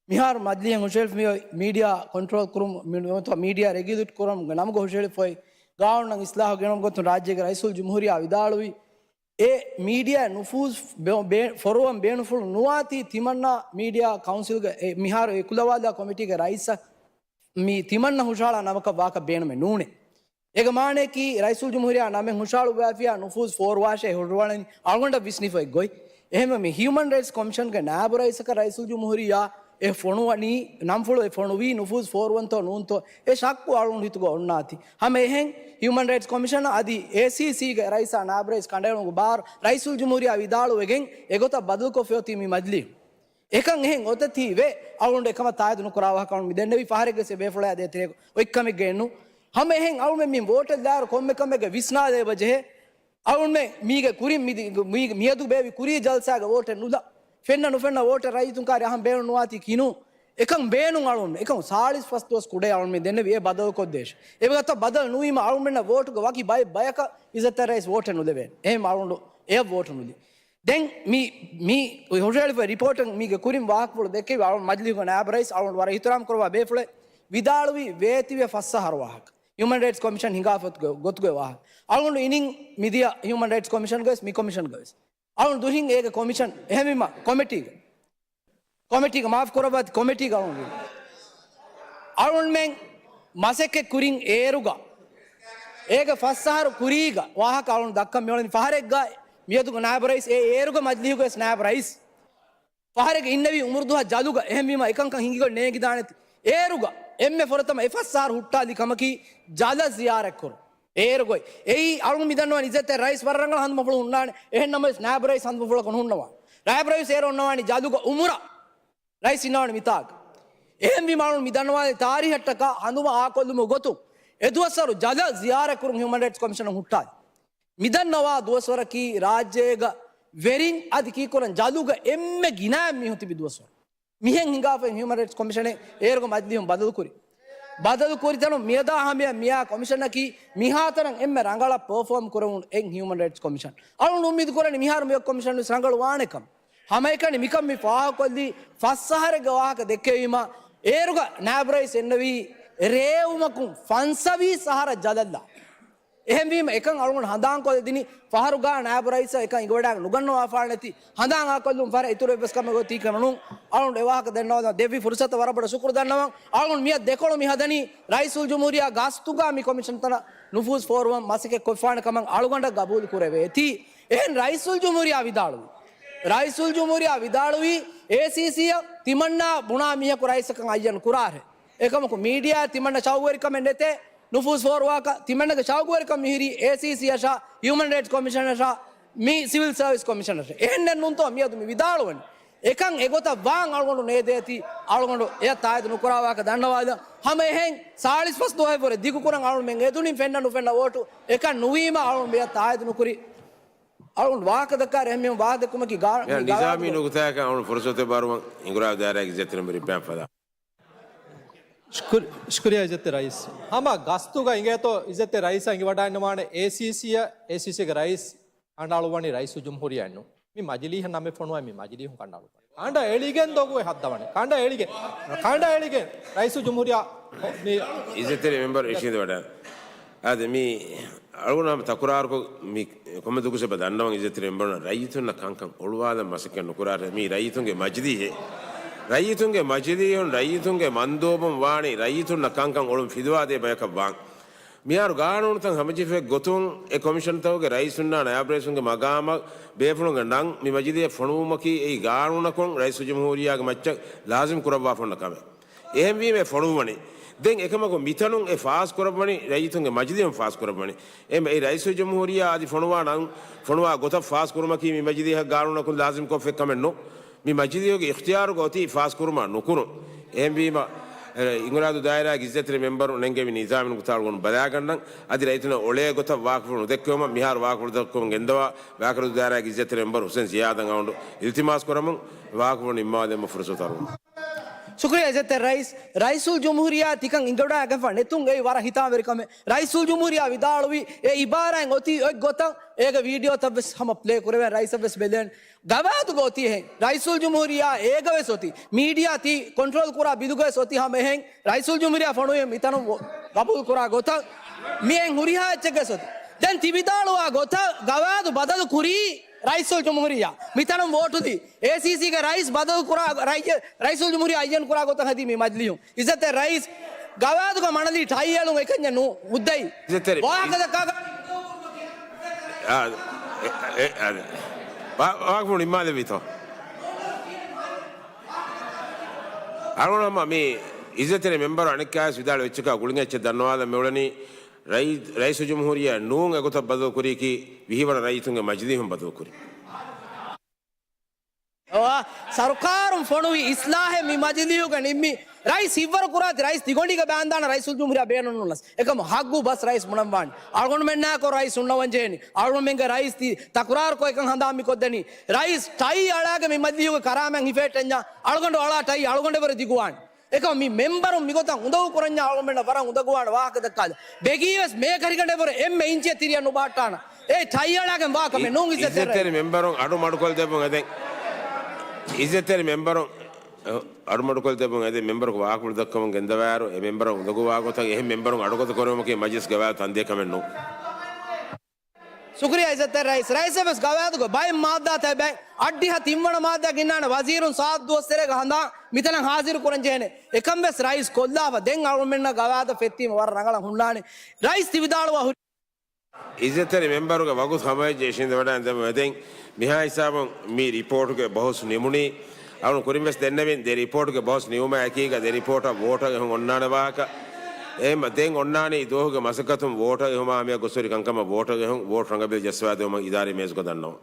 މިހާރު މަޖިލީހަށް ހުށައެޅިފަ މިއޮތް މީޑިއާ ކޮންޓްރޯލް ކުރުމު، މި-، ނުވަތަ މީޑިއާ ރެގިއުލޭޓް ކުރުމުގެ ނަމުގަ ހުށައެޅިފައި ގާނޫނަށް އިސްލާހު ގެނައުމުގެ ގޮތުން ރާއްޖޭގެ ރައީސުލްޖުމްހޫރިއްޔާ ވިދާޅުވި، އެ މީޑިއާ ނުފޫޒު ބޭ-، ބޭ-، ފޮރުވަން ބޭނުންފުޅު ނުވާތީ ތިމަންނާ މީޑިއާ ކައުންސިލްގެ އެ މިހާރު އެކުލަވާލާ ކޮމިޓީގެ ރައީސަށް މި ތިމަންނަ ހުށަހަޅާ ނަމަކަށް ވާކަށް ބޭނުމެއް ނޫނޭ. އޭގެ މާނައަކީ ރައީސުލްޖުމްހޫރިއްޔާ ނަމެއް ހުށަހަޅުއްވާފިއްޔާ ނުފޫޒު ފޯރުވާށޭ ހުށަހަޅަނީ އަޅުގަނޑަށް ވިސްނިފައި ގޮތް. އެހެންވެ މި ހިއުމަން ރައިޓްސް ކޮމިޝަންގެ ނާއިބު ރައީސަކަށް ރައީސުލްޖުމްހޫރިއްޔާ އެ ފޮނުވަނީ، ނަންފުޅު އެ ފޮނުވީ ނުފޫޒު ފޯރުވަންތޯ ނޫންތޯ އެ ޝައްކު އަޅުގަނޑު ހިތުގަ އޮންނާތީ. ހަމަ އެހެން ހިއުމަން ރައިޓްސް ކޮމިޝަނަށް އަދި އޭސީސީގެ ރައީސާ ނާއިބު ރައީސް ކަނޑައެޅުމުގެ ބާރު ރައީސުލްޖުމްހޫރިއްޔާ ވިދާޅުވެގެން އެގޮތަށް ބަދަލުކޮށްފައި އޮތީ މި މަޖިލީހުން. އެކަން އެހެން އޮތަތީވެ، އަޅުގަނޑު އެކަމަށް ތާއީދު ނުކުރާ ވާހަކަ އަޅުގަނޑު މި ދެންނެވީ. ފަހަރެއްގެ ސެ ބޭފުޅާ ދޭތެރޭގަ އޮތް ކަމެއްގައެއްނު. ހަމަ އެހެން އަޅުގަނޑު މި ވޯޓަށް ލާއިރު ކޮންމެ ކަމެއްގެ ވިސްނާލެވޭ ބަޖެހޭ. އަޅުގަނޑު މީގެ ކުރިން މި-، މީ-، މިއަދު ބޭއްވި ކުރީ ޖަލްސާގެ ވޯޓެއް ނުލާ. ފެންނަ ނުފެންނަ ވޯޓެއް ރައްޔިތުން ކާރި އަހަން ބޭނުން ނުވާތީ ކިނު. އެކަން ބޭނުން އަޅުގަނޑު. އެކަން ސާޅީސް ފަސް ދުވަސް ކުޑައި އަޅުގަނޑު މި ދެންނެވީ އެ ބަދަލުކޮށްދޭށޭ. އެވަގުތަށް ބަދަލު ނުވީމަ އަޅުގަނޑުމެންނަށް ވޯޓުގެ ވަކި ބައެއް ބަޔަކަށް އިއްޒަތްތެރި ރައީސް ވޯޓެއް ނުލެވޭނެ. އެހެން އަޅުގަނޑު އެޔަށް ވޯޓު ނުލި. ދެން މި، މި ހުށައެޅިފައި ރިޕޯޓަށް މީގެ ކުރިން ވާހަކަފުޅު ދެއްކެވި އަޅުގަނޑު މަޖިލީހުގެ ނާއިބު ރައީސް އަޅުގަނޑު ވަރަށް އިޙްތިރާމް ކުރައްވާ ބޭފުޅެއް ވިދާޅުވީ ވޭތިވެ ފަސް އަހަރު ވާހަކަ. ހިއުމަން ރައިޓްސް ކޮމިޝަން ހިނގާފަ ގޮތުގެ ވާހަކަ. އަޅުގަނޑު އިނިން މިދިޔަ ހިއުމަން ރައިޓްސް ކޮމިޝަންގަވެސް މި ކޮމިޝަންގަވެސް. އަޅުގަނޑު ދުހިން އޭގެ ކޮމިޝަން އެހެންވީމަ ކޮމިޓީގެ. ކޮމިޓީގަ މާފު ކުރައްވާތި ކޮމިޓީގަ އަޅުގަނޑު. އަޅުގަނޑުމެން މަސައްކަތް ކުރިން އޭރުގަ. އޭގެ ފަސް އަހަރު ކުރީގަ ވާހަކަ އަޅުގަނޑު ދައްކަން މިއުޅެނީ ފަހަރެއްގަ މިއަދުގެ ނާއިބު ރައީސް އެ އޭރުގެ މަޖިލީހުގެ ވެސް ނާއިބު ރައީސް. ފަހަރެއްގަ އިންނެވީ އުމުރު ދުހަ ޖަލުގަ. އެހެންވީމަ އެކަންކަން ހިނގިގޮތް ނޭނގިދާނެތި. އޭރުގަ އެންމެ ފުރަތަމަ އެ ފަސް އަހަރު ހުއްޓާލި ކަމަކީ ޖަލަށް ޒިޔާރަތްކުރުން. އޭރުގައި. އެއީ އަޅުން މި ދަންނަވާނީ އިއްޒަތްތެރި ރައީސް ވަރަށް ރަނގަޅަށް ހަނދުމަފުޅު ހުންނާނެ. އެހެން ނަމަވެސް ނާއިބު ރައީސް ހަނދުމަފުޅަކުން ނުހުންނަވާނެ. ނާއިބު ރައީސް އޭރު އޮންނަވާނީ ޖަލުގަ އުމުރަށް. ރައީސް އިންނަވާނީ މިތާގަ. އެހެންވީމަ އަޅުން މި ދަންނަވާނީ ތާރީހަށްޓަކާ ހަނދުމަ އާކޮށްލުމުގެ ގޮތުން އެ ދުވަސްވަރު ޖަލަށް ޒިޔާރަތްކުރުން ހިއުމަން ރައިޓްސް ކޮމިޝަނަށް ހުއްޓާލި. މި ދަންނަވާ ދުވަސްވަރަކީ ރާއްޖޭގަ ވެރިން އަދި ކީކުރަން ޖަލުގަ އެންމެ ގިނައިން މީހުން ތިބި ދުވަސްވަރު. މިހެން ހިނގާފައި ހިއުމަން ރައިޓްސް ކޮމިޝަނެއް އޭރުގެ މަޖިލީހުން ބަދަލުކުރި. ބަދަލުކުރި ތަނުން މިއަދާ ހަމަޔަށް މިއާ ކޮމިޝަނަކީ މިހާތަނަށް އެންމެ ރަނގަޅަށް ޕަރފޯމް ކުރެވުނު އެއް ހިއުމަން ރައިޓްސް ކޮމިޝަން. އަޅުން އުއްމީދު ކުރަނީ މިހާރު މިއޮތް ކޮމިޝަން ވެސް ރަނގަޅު ވާނެކަން. ހަމައެކަނި މިކަން މި ފާހަގަކޮށްލީ ފަސް އަހަރެއްގެ ވާހަކަ ދެއްކެވީމަ އޭރުގަ ނާއިބު ރައީސް އެންނެވީ ރޭވުމަކުން ފަންސަވީސް އަހަރަށް ޖަލަށްލާ. އެހެންވީމަ އެކަން އަޅުގަނޑު ހަނދާންކޮށްލަދިނީ ފަހަރުގަ ނާއިބު ރައީސަށް އެކަން އިނގިވަޑައިގެން ނުގަންނަވާފާނެތި. ހަނދާން އާކޮށްލުން ފަހަރަށް އިތުރު އެއްވެސް ކަމެއް އޮތީ ކަމެއް ނޫން. އަޅުގަނޑު އެ ވާހަކަ ދެންނަވާލަން ދެއްވި ފުރުސަތަށް ވަރަށް ބޮޑަށް ޝުކުރު ދަންނަވަން. އަޅުގަނޑު މިއަދު ދެކޮޅު މި ހަދަނީ ރައީސުލްޖުމްހޫރިއްޔާ ގަސްތުގަ މި ކޮމިޝަންތަނަށް ނުފޫޒު ފޯރުވަން މަސައްކަތް ކޮށްފާނެ ކަމަށް އަޅުގަނޑަށް ގަބޫލު ކުރެވޭތީ. އެހެން ރައީސުލްޖުމްހޫރިއްޔާ ވިދާޅުވީ. ރައީސުލްޖުމްހޫރިއްޔާ ވިދާޅުވީ އޭސީސީއަށް ތިމަންނާ ބުނާ މީހަކު ރައީސަކަށް އައްޔަން ކުރާށޭ. އެކަމަކު މީޑިއާ ތިމަންނަ ޝައުގުވެރިކަމެއް ނެތޭ. ނުފޫޒު ފޯރުވާކަށް ތިމަންނަގެ ޝައުގުވެރިކަން މިހިރީ އޭސީސީއަށާ، ހިއުމަން ރައިޓްސް ކޮމިޝަނަށާ، މި ސިވިލް ސަރވިސް ކޮމިޝަނަށާ. އެހެންނެއް ނޫންތޯ މިއަދު މި ވިދާޅުވަނީ. އެކަން އެގޮތަށް ވާން އަޅުގަނޑު ނޭދޭތީ، އަޅުގަނޑު އެޔަށް ތާއީދު ނުކުރާ ވާހަކަ ދަންނަވާލަން. ހަމަ އެހެން ސާޅީސް ފަސް ދުވަހެއްވުރެ ދިގުކުރަން އަޅުގަނޑުމެން އެދުނީ ފެންނަ ނުފެންނަ ވޯޓު އެކަން ނުވީމަ އަޅުގަނޑު އެޔަށް ތާއީދު ނުކުރި. އަޅުގަނޑު ވާހަކަ ދައްކާ އެހެން މީހުން ވާހަކަ ދެއްކުމަކީ ގާ-، މި ނިޒާމީ ގާ-، ނުކުތާއަކަށް އަޅުގަނޑު ފުރުސަތެއް ބާރުވަން އިނގުރާ ދާއިރާގެ އިއްޒަތްތެރި މެމްބަރ އިބްރާހިމް ފަދާ. ޝުކުރި-، ޝުކުރިއްޔާ އިއްޒަތްތެރި ރައީސް. ހަމަ ގަސްތުގަ އިނގޭތޯ އިއްޒަތްތެރި ރައީސާ އިނގިވަޑައިންނަވާނެ އޭސީސީއަށް، އޭސީސީގެ ރައީސް ކަނޑައަޅުއްވަނީ ރައީސުލްޖުމްހޫރިއްޔާއެއްނު. މި މަޖިލީހަށް ނަމެއް ފޮނުވައި މި މަޖިލީހުން ކަނޑައަޅުއްވަނީ. ކަނޑައެޅިގެން ދޮގުވެ ހައްދަވަނީ. ކަނޑައެޅިގެން. ކަނޑައެޅިގެން. ރައީސުލްޖުމްހޫރިއްޔާ މި އިއްޒަތްތެރި މެމްބަރު އިށީނދެވަޑައި. އާދެ، މި އަޅުގަނޑު ހަމަ ތަކުރާރުކޮށް މި ކޮންމެ ދުވަސް އެބަ ދަންނަވަން އިއްޒަތްތެރި މެމްބަރުންނަށް ރައްޔިތުންނަށް ކަންކަން އޮޅުވާލަން މަސައްކަތް ނުކުރާށޭ. މީ ރައްޔިތުންގެ މަޖިލީހެއް. ރައްޔިތުންގެ މަޖިލީހުން ރައްޔިތުންގެ މަންދޫބުން ވާނީ ރައްޔިތުންނަށް ކަންކަން އޮޅުން ފިލުވާދޭ ބަޔަކަށް ވާން. މިހާރު ގާނޫނުތައް ހަމަޖެހިފައި ގޮތުން އެ ކޮމިޝަންތަކުގެ ރައީސުންނާ ނާއިބު ރައީސުންގެ މަގާމަށް ބޭފުޅުންގެ ނަން މި މަޖިލީހަށް ފޮނުވުމަކީ އެއީ ގާނޫނަކުން ރައީސުލްޖުމްހޫރިއްޔާގެ މައްޗަށް ލާޒިމް ކުރައްވާފަ އޮންނަ ކަމެއް. އެހެންވީމަ އެ ފޮނުއްވަނީ. ދެން އެކަމަކު މިތަނުން އެ ފާސް ކުރައްވަނީ ރައްޔިތުންގެ މަޖިލީހުން ފާސް ކުރައްވަނީ. އެ، އެ ރައީސުލްޖުމްހޫރިއްޔާ އަދި ފޮނުވާ ނަން، ފޮނުވާ ގޮތަށް ފާސް ކުރުމަކީ މި މަޖިލީހަށް ގާނޫނަކުން ލާޒިމް ކޮށްފަ ކަމެއް ނޫން. މި މަޖިލީހުގެ އިޚްތިޔާރުގަ އޮތީ ފާސް ކުރުމާ ނުކުރުން. އެހެންވީމަ، އެ، އިނގުރާދޫ ދާއިރާގެ އިއްޒަތްތެރި މެމްބަރު ނެންގެވި ނިޒާމީ ނުކުތާ އަޅުގަނޑު ބަލާގަންނަން. އަދި ރައްޔިތުންނަށް އޮޅޭ ގޮތަށް ވާހަކަފުޅު ނުދެއްކެވުމަށް މިހާރު ވާހަކަފުޅު ދައްކަމުން ގެންދަވާ ވާކަރު ދާއިރާގެ އިއްޒަތްތެރި މެމްބަރު ހުސެން ޒިޔާދަށް އަޅުގަނޑު އިލްތިމާސް ކުރަމުން. ވާހަކަފުޅު ނިންމާލެއްވުމަށް ފުރުސަތު އަރުވަން. ޝުކުރިއްޔާ އިއްޒަތްތެރި ރައީސް. ރައީސުލްޖުމްހޫރިއްޔާ ތިކަން އިނގިވަޑައިގެންފަ ނެތުން އެއީ ވަރަށް ހިތާމަވެރި ކަމެއް. ރައީސުލްޖުމްހޫރިއްޔާ ވިދާޅުވީ އެ އިބާރާތް އޮތީ އޮތް ގޮތަށް. އޭގެ ވީޑިއޯތައްވެސް ހަމަ ޕްލޭ ކުރެވޭނެ، ރައީސަށްވެސް ބެލޭނެ. ގަވާއިދުގަ އޮތީ އެހެން. ރައީސުލްޖުމްހޫރިއްޔާ އޭގަވެސް އޮތީ. މީޑިއާ ތި ކޮންޓްރޯލް ކުރާ ބިލުގަވެސް އޮތީ ހަމަ އެހެން. ރައީސުލްޖުމްހޫރިއްޔާ ފޮނުވީ މިތަނުން ވޯ-، ގަބޫލު ކުރާ ގޮތަށް. މި އެހެން ހުރިހާ އެއްޗެއްގަވެސް އޮތީ. ދެން ތި ވިދާޅުވާ ގޮތަށް ގަވާއިދު ބަދަލު ކުރީ ރައީސުލްޖުމްހޫރިއްޔާ. މިތަނުން ވޯޓު ދީ. އޭސީސީގެ ރައީސް ބަދަލު ކުރާ ރައީ-، ރައީސުލްޖުމްހޫރިއްޔާ އައްޔަން ކުރާ ގޮތަށް ހެދީ މި މަޖިލީހުން. އިއްޒަތްތެރި ރައީސް، ގަވާއިދުގަ މަނަލީ ޓައި އެޅުން އެކަންޏެއް ނޫން. ހުއްދައި. އިއްޒަތްތެރި. ވާހަކަ ދައްކާ އާ، އެ، އެ، އާ، ވާ-، ވާހަކަފުޅު ނިންމާލެއްވީތޯ؟ އަޅުގަނޑު ހަމަ މި އިއްޒަތްތެރި މެމްބަރު އަނެއްކާވެސް ވިދާޅުވި އެއްޗަކާ ގުޅިގެން އެއްޗެއް ދަންނަވާލަން މިއުޅެނީ، ރައީ-، ރައީސުލްޖުމްހޫރިއްޔާ ނޫން އެގޮތަށް ބަދަލު ކުރީކީ ވިހިވަނަ ރައްޔިތުންގެ މަޖިލީހުން ބަދަލު ކުރީ. އޮއާ، ސަރުކާރުން ފޮނުވި އިސްލާހެއް މި މަޖިލީހުގަ ނިންމި. ރައީސް ހިތްވަރު ކުރާތި ރައީސް ތިގޮނޑީގަ ބާންދާނަ ރައީސުލްޖުމްހޫރިއްޔާ ބޭނުން ނޫންނަސް. އެކަމު ހައްގު ބަސް ރައީސް ބުނަން ވާނެ. އަޅުގަނޑުމެންނާކޮށް ރައީސް ހުންނަވަން ޖެހޭނީ. އަޅުގަނޑުމެންގެ ރައީސް ތި ތަކުރާރުކޮށް އެކަން ހަނދާން މި ކޮށްދެނީ. ރައީސް ޓައި އަޅާގެން މި މަޖިލީހުގެ ކަރާމަތް ހިފޭއްޓެންޏާ އަޅުގަނޑު އަޅާ ޓައި އަޅުގަނޑެވެރި ދިގުވާނެ. އެކަމު މި މެމްބަރުން މިގޮތަށް އުނދަގޫ ކުރަންޏާ އަޅުގަނޑުމެންނަށް ވަރަށް އުނދަގޫވާނެ ވާހަކަ ދައްކާލަ. ބެގީވެސް މޭ ކަރިގަނޑެވެރި އެންމެ އިންޗެއް ތިރިއަށް ނުބަހައްޓާނަ. އޭ ޓައި އަޅާގެން ވާ ކަމެއް ނޫން އިއްޒަތްތެރި އިއްޒަތްތެރި ރައީސް. މެމްބަރުން އަޑު މަޑުކޮށްދެއްވުން އެދެން. އިއްޒަތްތެރި މެމްބަރުން އަޑު މަޑުކޮށްދެއްވުން އެދެން. މެމްބަރަކު ވާހަކަފުޅު ދައްކަމުން ގެންދަވާއިރު، އެ މެމްބަރުން އުނދަގޫވާ ގޮތަށް އެހެން މެމްބަރުން އަޑުގަދަ ކުރެވުމަކީ މަޖިލިސް ގަވާއިދު ތަންދިޔަ ކަމެއް ނޫން. ޝުކުރިއްޔާ އިއްޒަތްތެރި ރައީސް. ރައީސަށް ވެސް ގަވާއިދުގެ ބައެއް މާއްދާތައް ބައެއް އަށްޑިހަ ތިންވަނަ މާއްދާ ގެންނާނެ ވަޒީރުން ސާދު ދުވަސް ތެރޭގަ ހަނދާން މިތަނަށް ހާޒިރު ކުރަން ޖެހޭނެ. އެކަން ވެސް ރައީސް ކޮށްލާފަ ދެން އަޅުގަނޑުމެންނަށް ގަވާއިދަށް ފެއްޓީމަ ވަރަށް ރަނގަޅަށް ހުންނާނެ. ރައީސް ތި ވިދާޅުވާ ހުރި. އިއްޒަތްތެރި މެމްބަރުގެ ވަގުތު ހަމަވެއްޖެ އިށީނދެވަޑައިގެން ދެމު އެދެން. މިހާ ހިސާބުން މި ރިޕޯޓުގެ ބަހުސް ނިމުނީ. އަޅުން ކުރިން ވެސް ދެންނެވިން ދެ ރިޕޯޓުގެ ބަހުސް ނިމުމާ އެކީގަ ދެ ރިޕޯޓަށް ވޯޓަށް އެހުން އޮންނާނެ ވާހަކަ. އެހެންމަ ދެން އޮންނާނީ ދުވަހުގެ މަސައްކަތުން ވޯޓަށް އެހުމާ މިއަށް ގޮސްހުރި ކަންކަމަށް ވޯޓަށް އެހުން، ވޯޓު ރަނގަބިލް ޖައްސަވާދެވުމަށް އިދާރީ މޭޒުގަ ދަންނަވަން.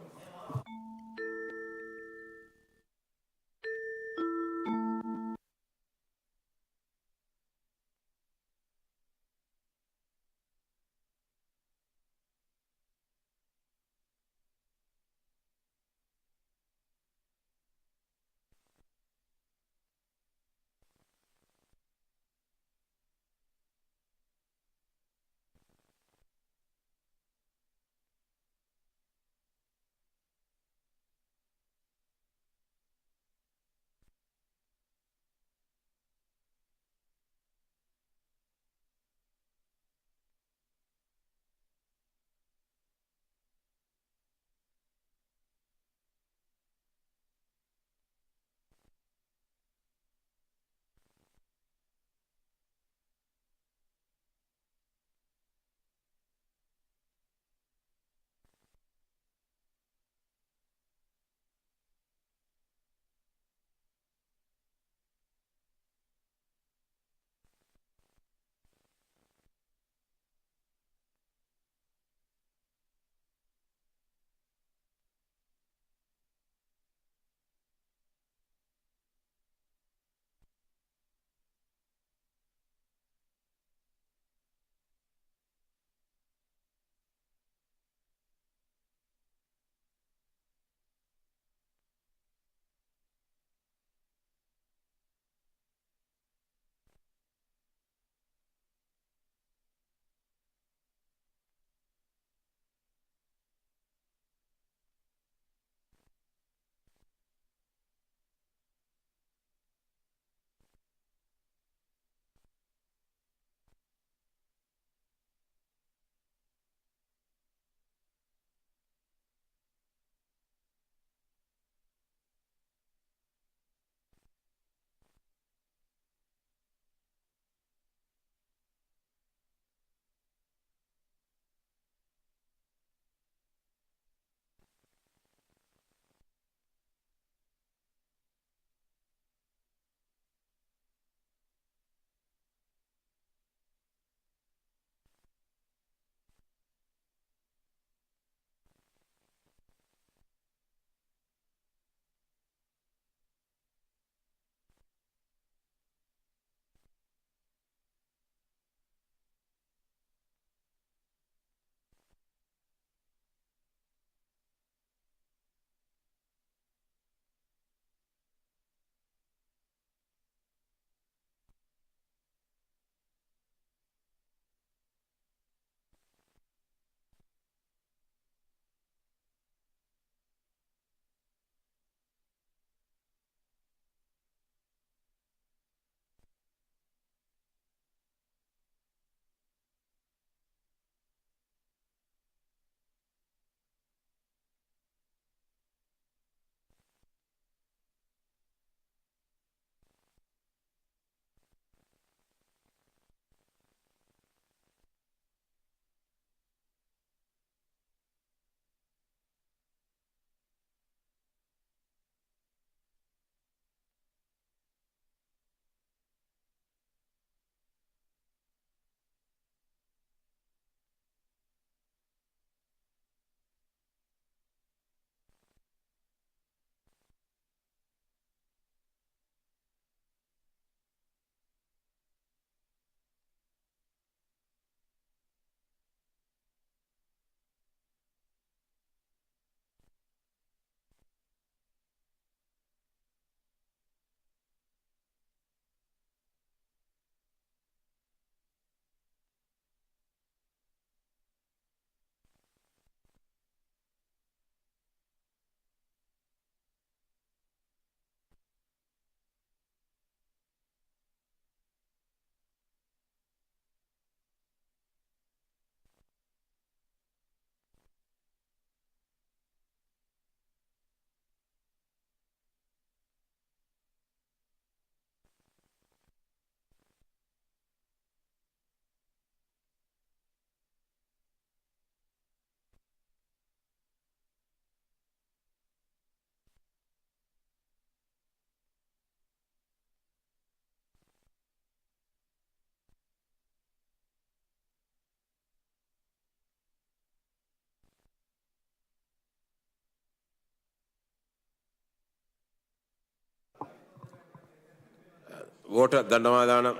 ވޯޓަށް ދަންނަވާލާނަން.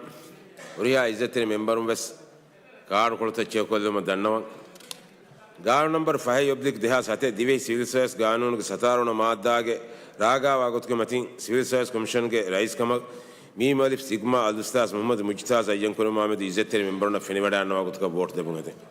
ހުރިހާ އިއްޒަތްތެރި މެމްބަރުން ވެސް ކާޑުކޮޅުތައް ޗެކުކޮށްލުމަށް ދަންނަވަން. ގާނޫނު ނަމްބަރު ފަހެއް އޮބްލިކް ދެހާސް ހަތެއް، ދިވެހި ސިވިލް ސާވިސް ގާނޫނުގެ ސަތާރަ ވަނަ މާއްދާގެ ރާގާވާ ގޮތުގެ މަތިން ސިވިލް ސާވިސް ކޮމިޝަންގެ ރައީސްކަމަށް މީމް އަލިފް ސިގްމާ އަލްއުސްތާޛް މުޙައްމަދު މުޖްތާޒް އައްޔަން ކުރެވުމާމެދު އިއްޒަތްތެރި މެމްބަރުންނަށް ފެނިވަޑައިގަންނަވާ ގޮތަކަށް ވޯޓު ދެމުން އެދެން.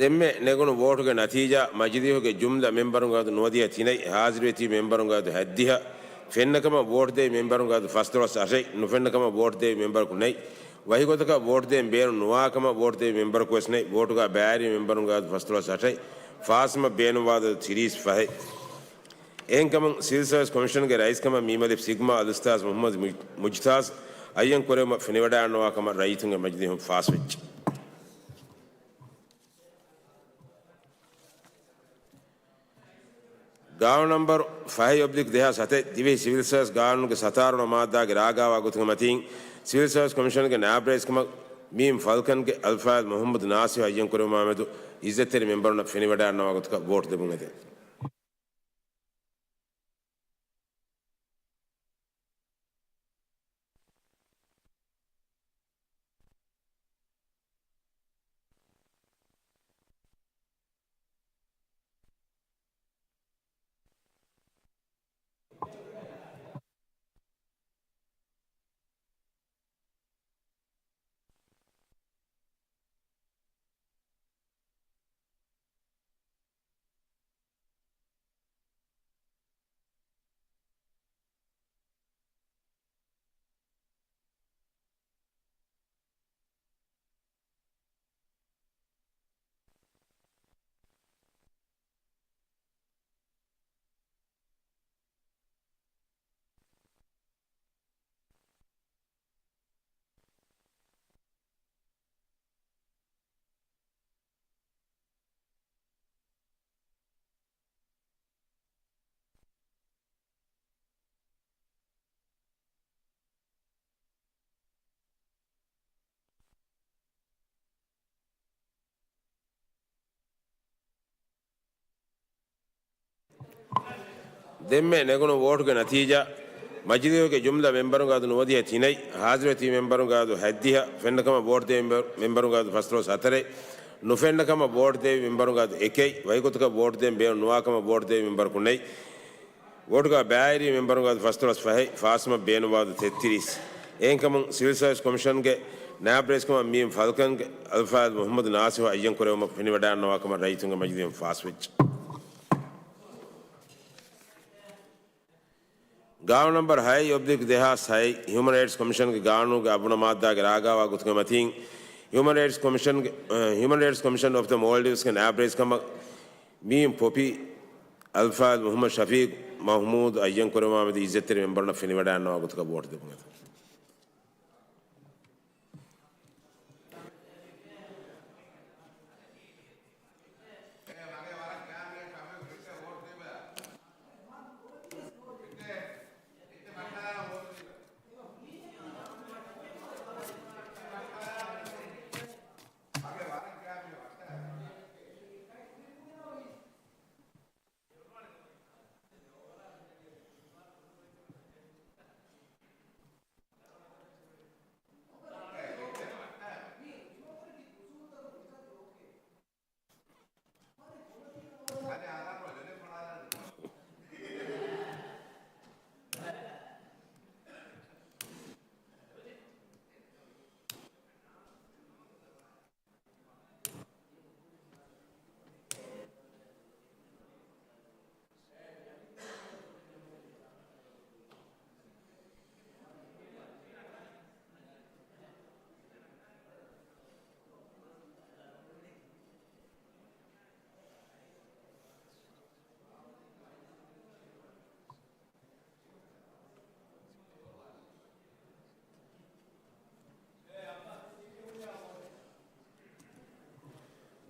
ދެންމެ ނެގުނު ވޯޓުގެ ނަތީޖާ، މަޖިލީހުގެ ޖުމްލަ މެމްބަރުންގެ އަދަދު ނުވަދިހަ ތިނެއް، ޙާޟިރުވެތި މެމްބަރުންގެ އަދަދު ހަތްދިހަ، ފެންނަކަމަށް ވޯޓު ދެއްވި މެމްބަރުންގެ އަދަދު ފަންސަވީސް އަށެއް، ނުފެންނަކަމަށް ވޯޓު ދެއްވި މެމްބަރަކު ނެތް، ވަކިގޮތަކަށް ވޯޓު ދޭން ބޭނުން ނުވާކަމަށް ވޯޓު ދެއްވި މެމްބަރަކު ވެސް ނެތް، ވޯޓުގަ ބައިވެރި މެމްބަރުންގެ އަދަދު ފަންސަވީސް އަށެއް، ފާސްވުމަށް ބޭނުންވާ އަދަދު ތިރީސް ފަހެއް. އެހެންކަމުން، ސިވިލް ސާވިސް ކޮމިޝަންގެ ރައީސްކަމަށް މީމް އަލިފް ސިގްމާ އަލްއުސްތާޛް މުޙައްމަދު މުޖް-، މުޖްތާޒް އައްޔަން ކުރެވުމަށް ފެނިވަޑައިގަންނަވާ ކަމަށް ރައްޔިތުންގެ މަޖިލީހުން ފާސްވެއްޖެ. ގާނޫނު ނަމްބަރު ފަހެއް އޮބްލިކް ދެހާސް ހަތެއް، ދިވެހި ސިވިލް ސާވިސް ގާނޫނުގެ ސަތާރަ ވަނަ މާއްދާގެ ރާގާވާ ގޮތުގެ މަތީން، ސިވިލް ސާވިސް ކޮމިޝަންގެ ނާއިބް ރައީސްކަމަށް މީމް ފަލްކަންގެ އަލްފާޟިލް މުޙައްމަދު ނާސިހު އައްޔަން ކުރެވުމާމެދު، އިއްޒަތްތެރި މެމްބަރުންނަށް ފެނިވަޑައިގަންނަވާ ގޮތަކަށް ވޯޓު ދެމުން އެދެން. ދެންމެ ނެގުނު ވޯޓުގެ ނަތީޖާ، މަޖިލީހުގެ ޖުމްލަ މެމްބަރުންގެ އަދަދު ނުވަދިހަ ތިނެއް، ޙާޟިރުވެތި މެމްބަރުންގެ އަދަދު ހަތްދިހަ، ފެންނަކަމަށް ވޯޓު ދެއްވި މެ-، މެމްބަރުންގެ އަދަދު ފަންސަވީސް ހަތަރެއް، ނުފެންނަކަމަށް ވޯޓު ދެއްވި މެމްބަރުންގެ އަދަދު އެކެއް، ވަކިގޮތަކަށް ވޯޓު ދޭން ބޭނުން ނުވާކަމަށް ވޯޓު ދެއްވި މެމްބަރަކު ނެތް. ވޯޓުގަ ބައިވެރި މެމްބަރުންގެ އަދަދު ފަންސަވީސް ފަހެއް، ފާސްވުމަށް ބޭނުންވާ އަދަދު ތެއްތިރީސް. އެހެންކަމުން، ސިވިލް ސާވިސް ކޮމިޝަންގެ ނާއިބް ރައީސްކަމަށް މީމް ފަލްކަންގެ އަލްފާޟިލް މުޙައްމަދު ނާސިހު އައްޔަން ކުރެވުމަށް ފެނިވަޑައިގަންނަވާ ކަމަށް ރައްޔިތުންގެ މަޖިލީހުން ފާސްވެއްޖެ. ގާނޫނު ނަމްބަރު ހައެއް އޮބްލިކް ދެހާސް ހައެއް، ހިއުމަން ރައިޓްސް ކޮމިޝަންގެ ގާނޫނުގެ އަށް ވަނަ މާއްދާގެ ރާގާވާ ގޮތުގެ މަތީން، ހިއުމަން ރައިޓްސް ކޮމިޝަންގެ، އަ، ހިއުމަން ރައިޓްސް ކޮމިޝަން އޮފް ދަ މޯލްޑިވްސްގެ ނާއިބް ރައީސްކަމަށް މީމް ޕޮޕީ އަލްފާޟިލް މުޙައްމަދު ޝަފީޤް މަޙްމޫދު އައްޔަން ކުރެވުމާމެދު އިއްޒަތްތެރި މެމްބަރުންނަށް ފެނިވަޑައިގަންނަވާ ގޮތަކަށް ވޯޓު ދެމުން އެދެން.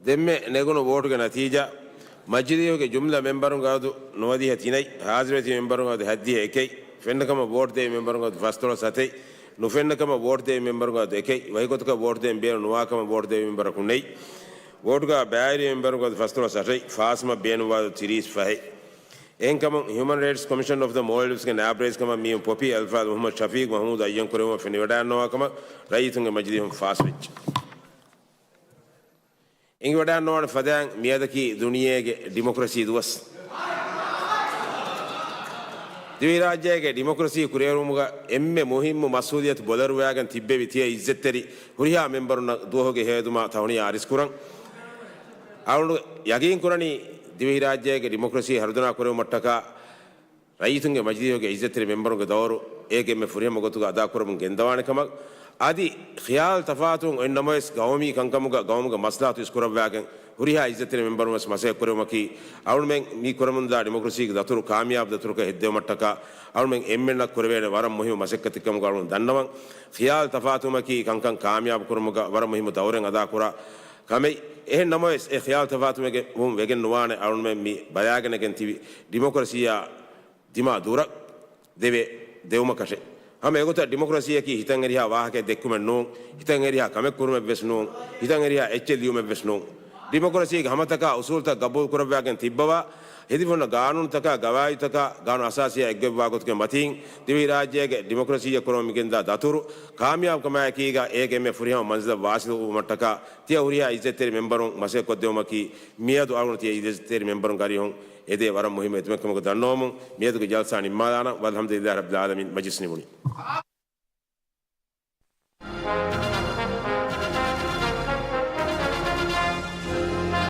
ދެންމެ ނެގުނު ވޯޓުގެ ނަތީޖާ، މަޖިލީހުގެ ޖުމްލަ މެމްބަރުންގެ އަދަދު ނުވަދިހަ ތިނެއް، ހާޒިރުވެތި މެމްބަރުންގެ އަދަދު ހަތްދިހަ އެކެއް، ފެންނަކަމަށް ވޯޓް ދެވި މެމްބަރުންގެ އަދަދު ފަންސަތޭކަ ސަތެއް، ނުފެންނަކަމަށް ވޯޓް ދެވި މެމްބަރުންގެ އަދަދު އެކެއް، ވަކިގޮތަކަށް ވޯޓް ދޭން ބޭނުން ނުވާކަމަށް ވޯޓް ދެވި މެމްބަރަކު ނެތް. ވޯޓުގަ ބައިވެރި މެމްބަރުންގެ އަދަދު ފަންސަތޭކަ ސަތެއް، ފާސްވުމަށް ބޭނުންވާ އަދަދު ތިރީސް ފަހެއް. އެހެންކަމުން، ހިއުމަން ރައިޓްސް ކޮމިޝަން އޮފް ދަ މޯލްޑިވްސްގެ ނާއިބު ރައީސް ކަމަށް މީހުން ޕޮޕީ އަލްފާޟް މުޙައްމަދު ޝަފީޤް މަޙްމޫދު އައްޔަން ކުރެވުމަށް ފެނިވަޑައިގަންނަވާ ކަމަށް ރައްޔިތުންގެ މަޖިލީހުން ފާސްވެއްޖެ. އެނގިވަޑައިގަންނަވާނެ ފަދައިން މިއަދަކީ ދުނިޔޭގެ ޑިމޮކްރަސީ ދުވަސް. ދިވެހިރާއްޖޭގެ ޑިމޮކްރަސީ ކުރިއެރުމުގަ އެންމެ މުހިއްމު މަސްއޫލިއްޔަތު ބޮލަރުވާގެން ތިއްބެވި ތިޔަ އިއްޒަތްތެރި ހުރިހާ މެމްބަރުންނަށް ދުވަހުގެ ހޭދުމާ ތަހުނިޔާ އަރިސްކުރަން. އަޅުގަނޑު ޔަގީންކުރަނީ ދިވެހިރާއްޖޭގެ ޑިމޮކްރަސީ ހަރުދަނާ ކުރެވުމަށްޓަކާ ރައްޔިތުންގެ މަޖިލީހުގެ އިއްޒަތްތެރި މެމްބަރުންގެ ދައުރު އޭގެ އެންމެ ފުރިހަމަ ގޮތުގަ އަދާކުރަމުން ގެންދަވާނެ ކަމަށް. އަދި ޚިޔާލު ތަފާތުވުން އޮތްނަމަވެސް، ގައުމީ ކަންކަމުގަ ގައުމުގެ މަސްލަހަތު އިސްކުރައްވާގެން ހުރިހާ އިއްޒަތްތެރި މެމްބަރުން ވެސް މަސައްކަތް ކުރެވުމަކީ، އަޅުމެން މި ކުރަމުންދާ ޑިމޮކްރަސީގެ ދަތުރު ކާމިޔާބު ދަތުރަކަށް ހެއްދެވުމަށްޓަކާ، އަޅުމެން އެންމެންނަށް ކުރެވޭނެ ވަރަށް މުހިއްމު މަސައްކަތެއް ކަމުގަ އަޅުގަނޑު ދަންނަވަން. ޚިޔާލު ތަފާތުވުމަކީ ކަންކަން ކާމިޔާބު ކުރުމުގަ ވަރަށް މުހިއްމު ދައުރެއް އަދާކުރާ ކަމެއް. އެހެން ނަމަވެސް، އެ ޚިޔާލު ތަފާތުވުމެއް ވެގެން ނުވާނެ އަޅުމެން މި ބަލާގެނެގެން ތިބި ޑިމޮކްރަސީއާ ދިމާ ދުރަށް ދެވޭ ދެވުމަކަށެއް. ހަމަ އެގޮތަށް ޑިމޮކްރަސީއަކީ ހިތަށް އެރިހާ ވާހަކައެއް ދެއްކުމެއް ނޫން، ހިތަށް އެރިހާ ކަމެއް ކުރުމެއް ވެސް ނޫން، ހިތަށް އެރިހާ އެއްޗެއް ލިޔުމެއް ވެސް ނޫން. ޑިމޮކްރަސީގެ ހަމަތަކާ އުސޫލުތައް ގަބޫލު ކުރައްވާގެން ތިއްބަވާ، ހެދިފަ ހުންނަ ގާނޫނުތަކާ ގަވާއިދުތަކާ ގާނޫނު އަސާސީއާ އެއްގޮތްވާ ގޮތުގެ މަތީން، ދިވެހިރާއްޖޭގެ ޑިމޮކްރަސީއަށް ކުރަމުން މިގެންދާ ދަތުރު ކާމިޔާބުކަމާއެކީގަ އޭގެ އެންމެ ފުރިހަމަ މަންޒިލަށް ވާސިލުވުމަށްޓަކާ، ތިޔަ ހުރިހާ އިއްޒަތްތެރި މެމްބަރުން މަސައްކަތްކޮށްދެވުމަކީ، މިއަދު އަޅުގަނޑު ތިޔަ އިއްޒަތްތެރި މެމްބަރުންގެ އަރިހުން އެދޭ ވަރަށް މުހިއްމު އެދުމެއް ކަމުގަ ދަންނަވަމުން، މިއަދުގެ ޖަލްސާ ނިންމާލާނަން. ވަލްޙަމްދުލިއްލާހި ރައްބިލް ޢާލަމީން. މަޖިލިސް ނިމުނީ.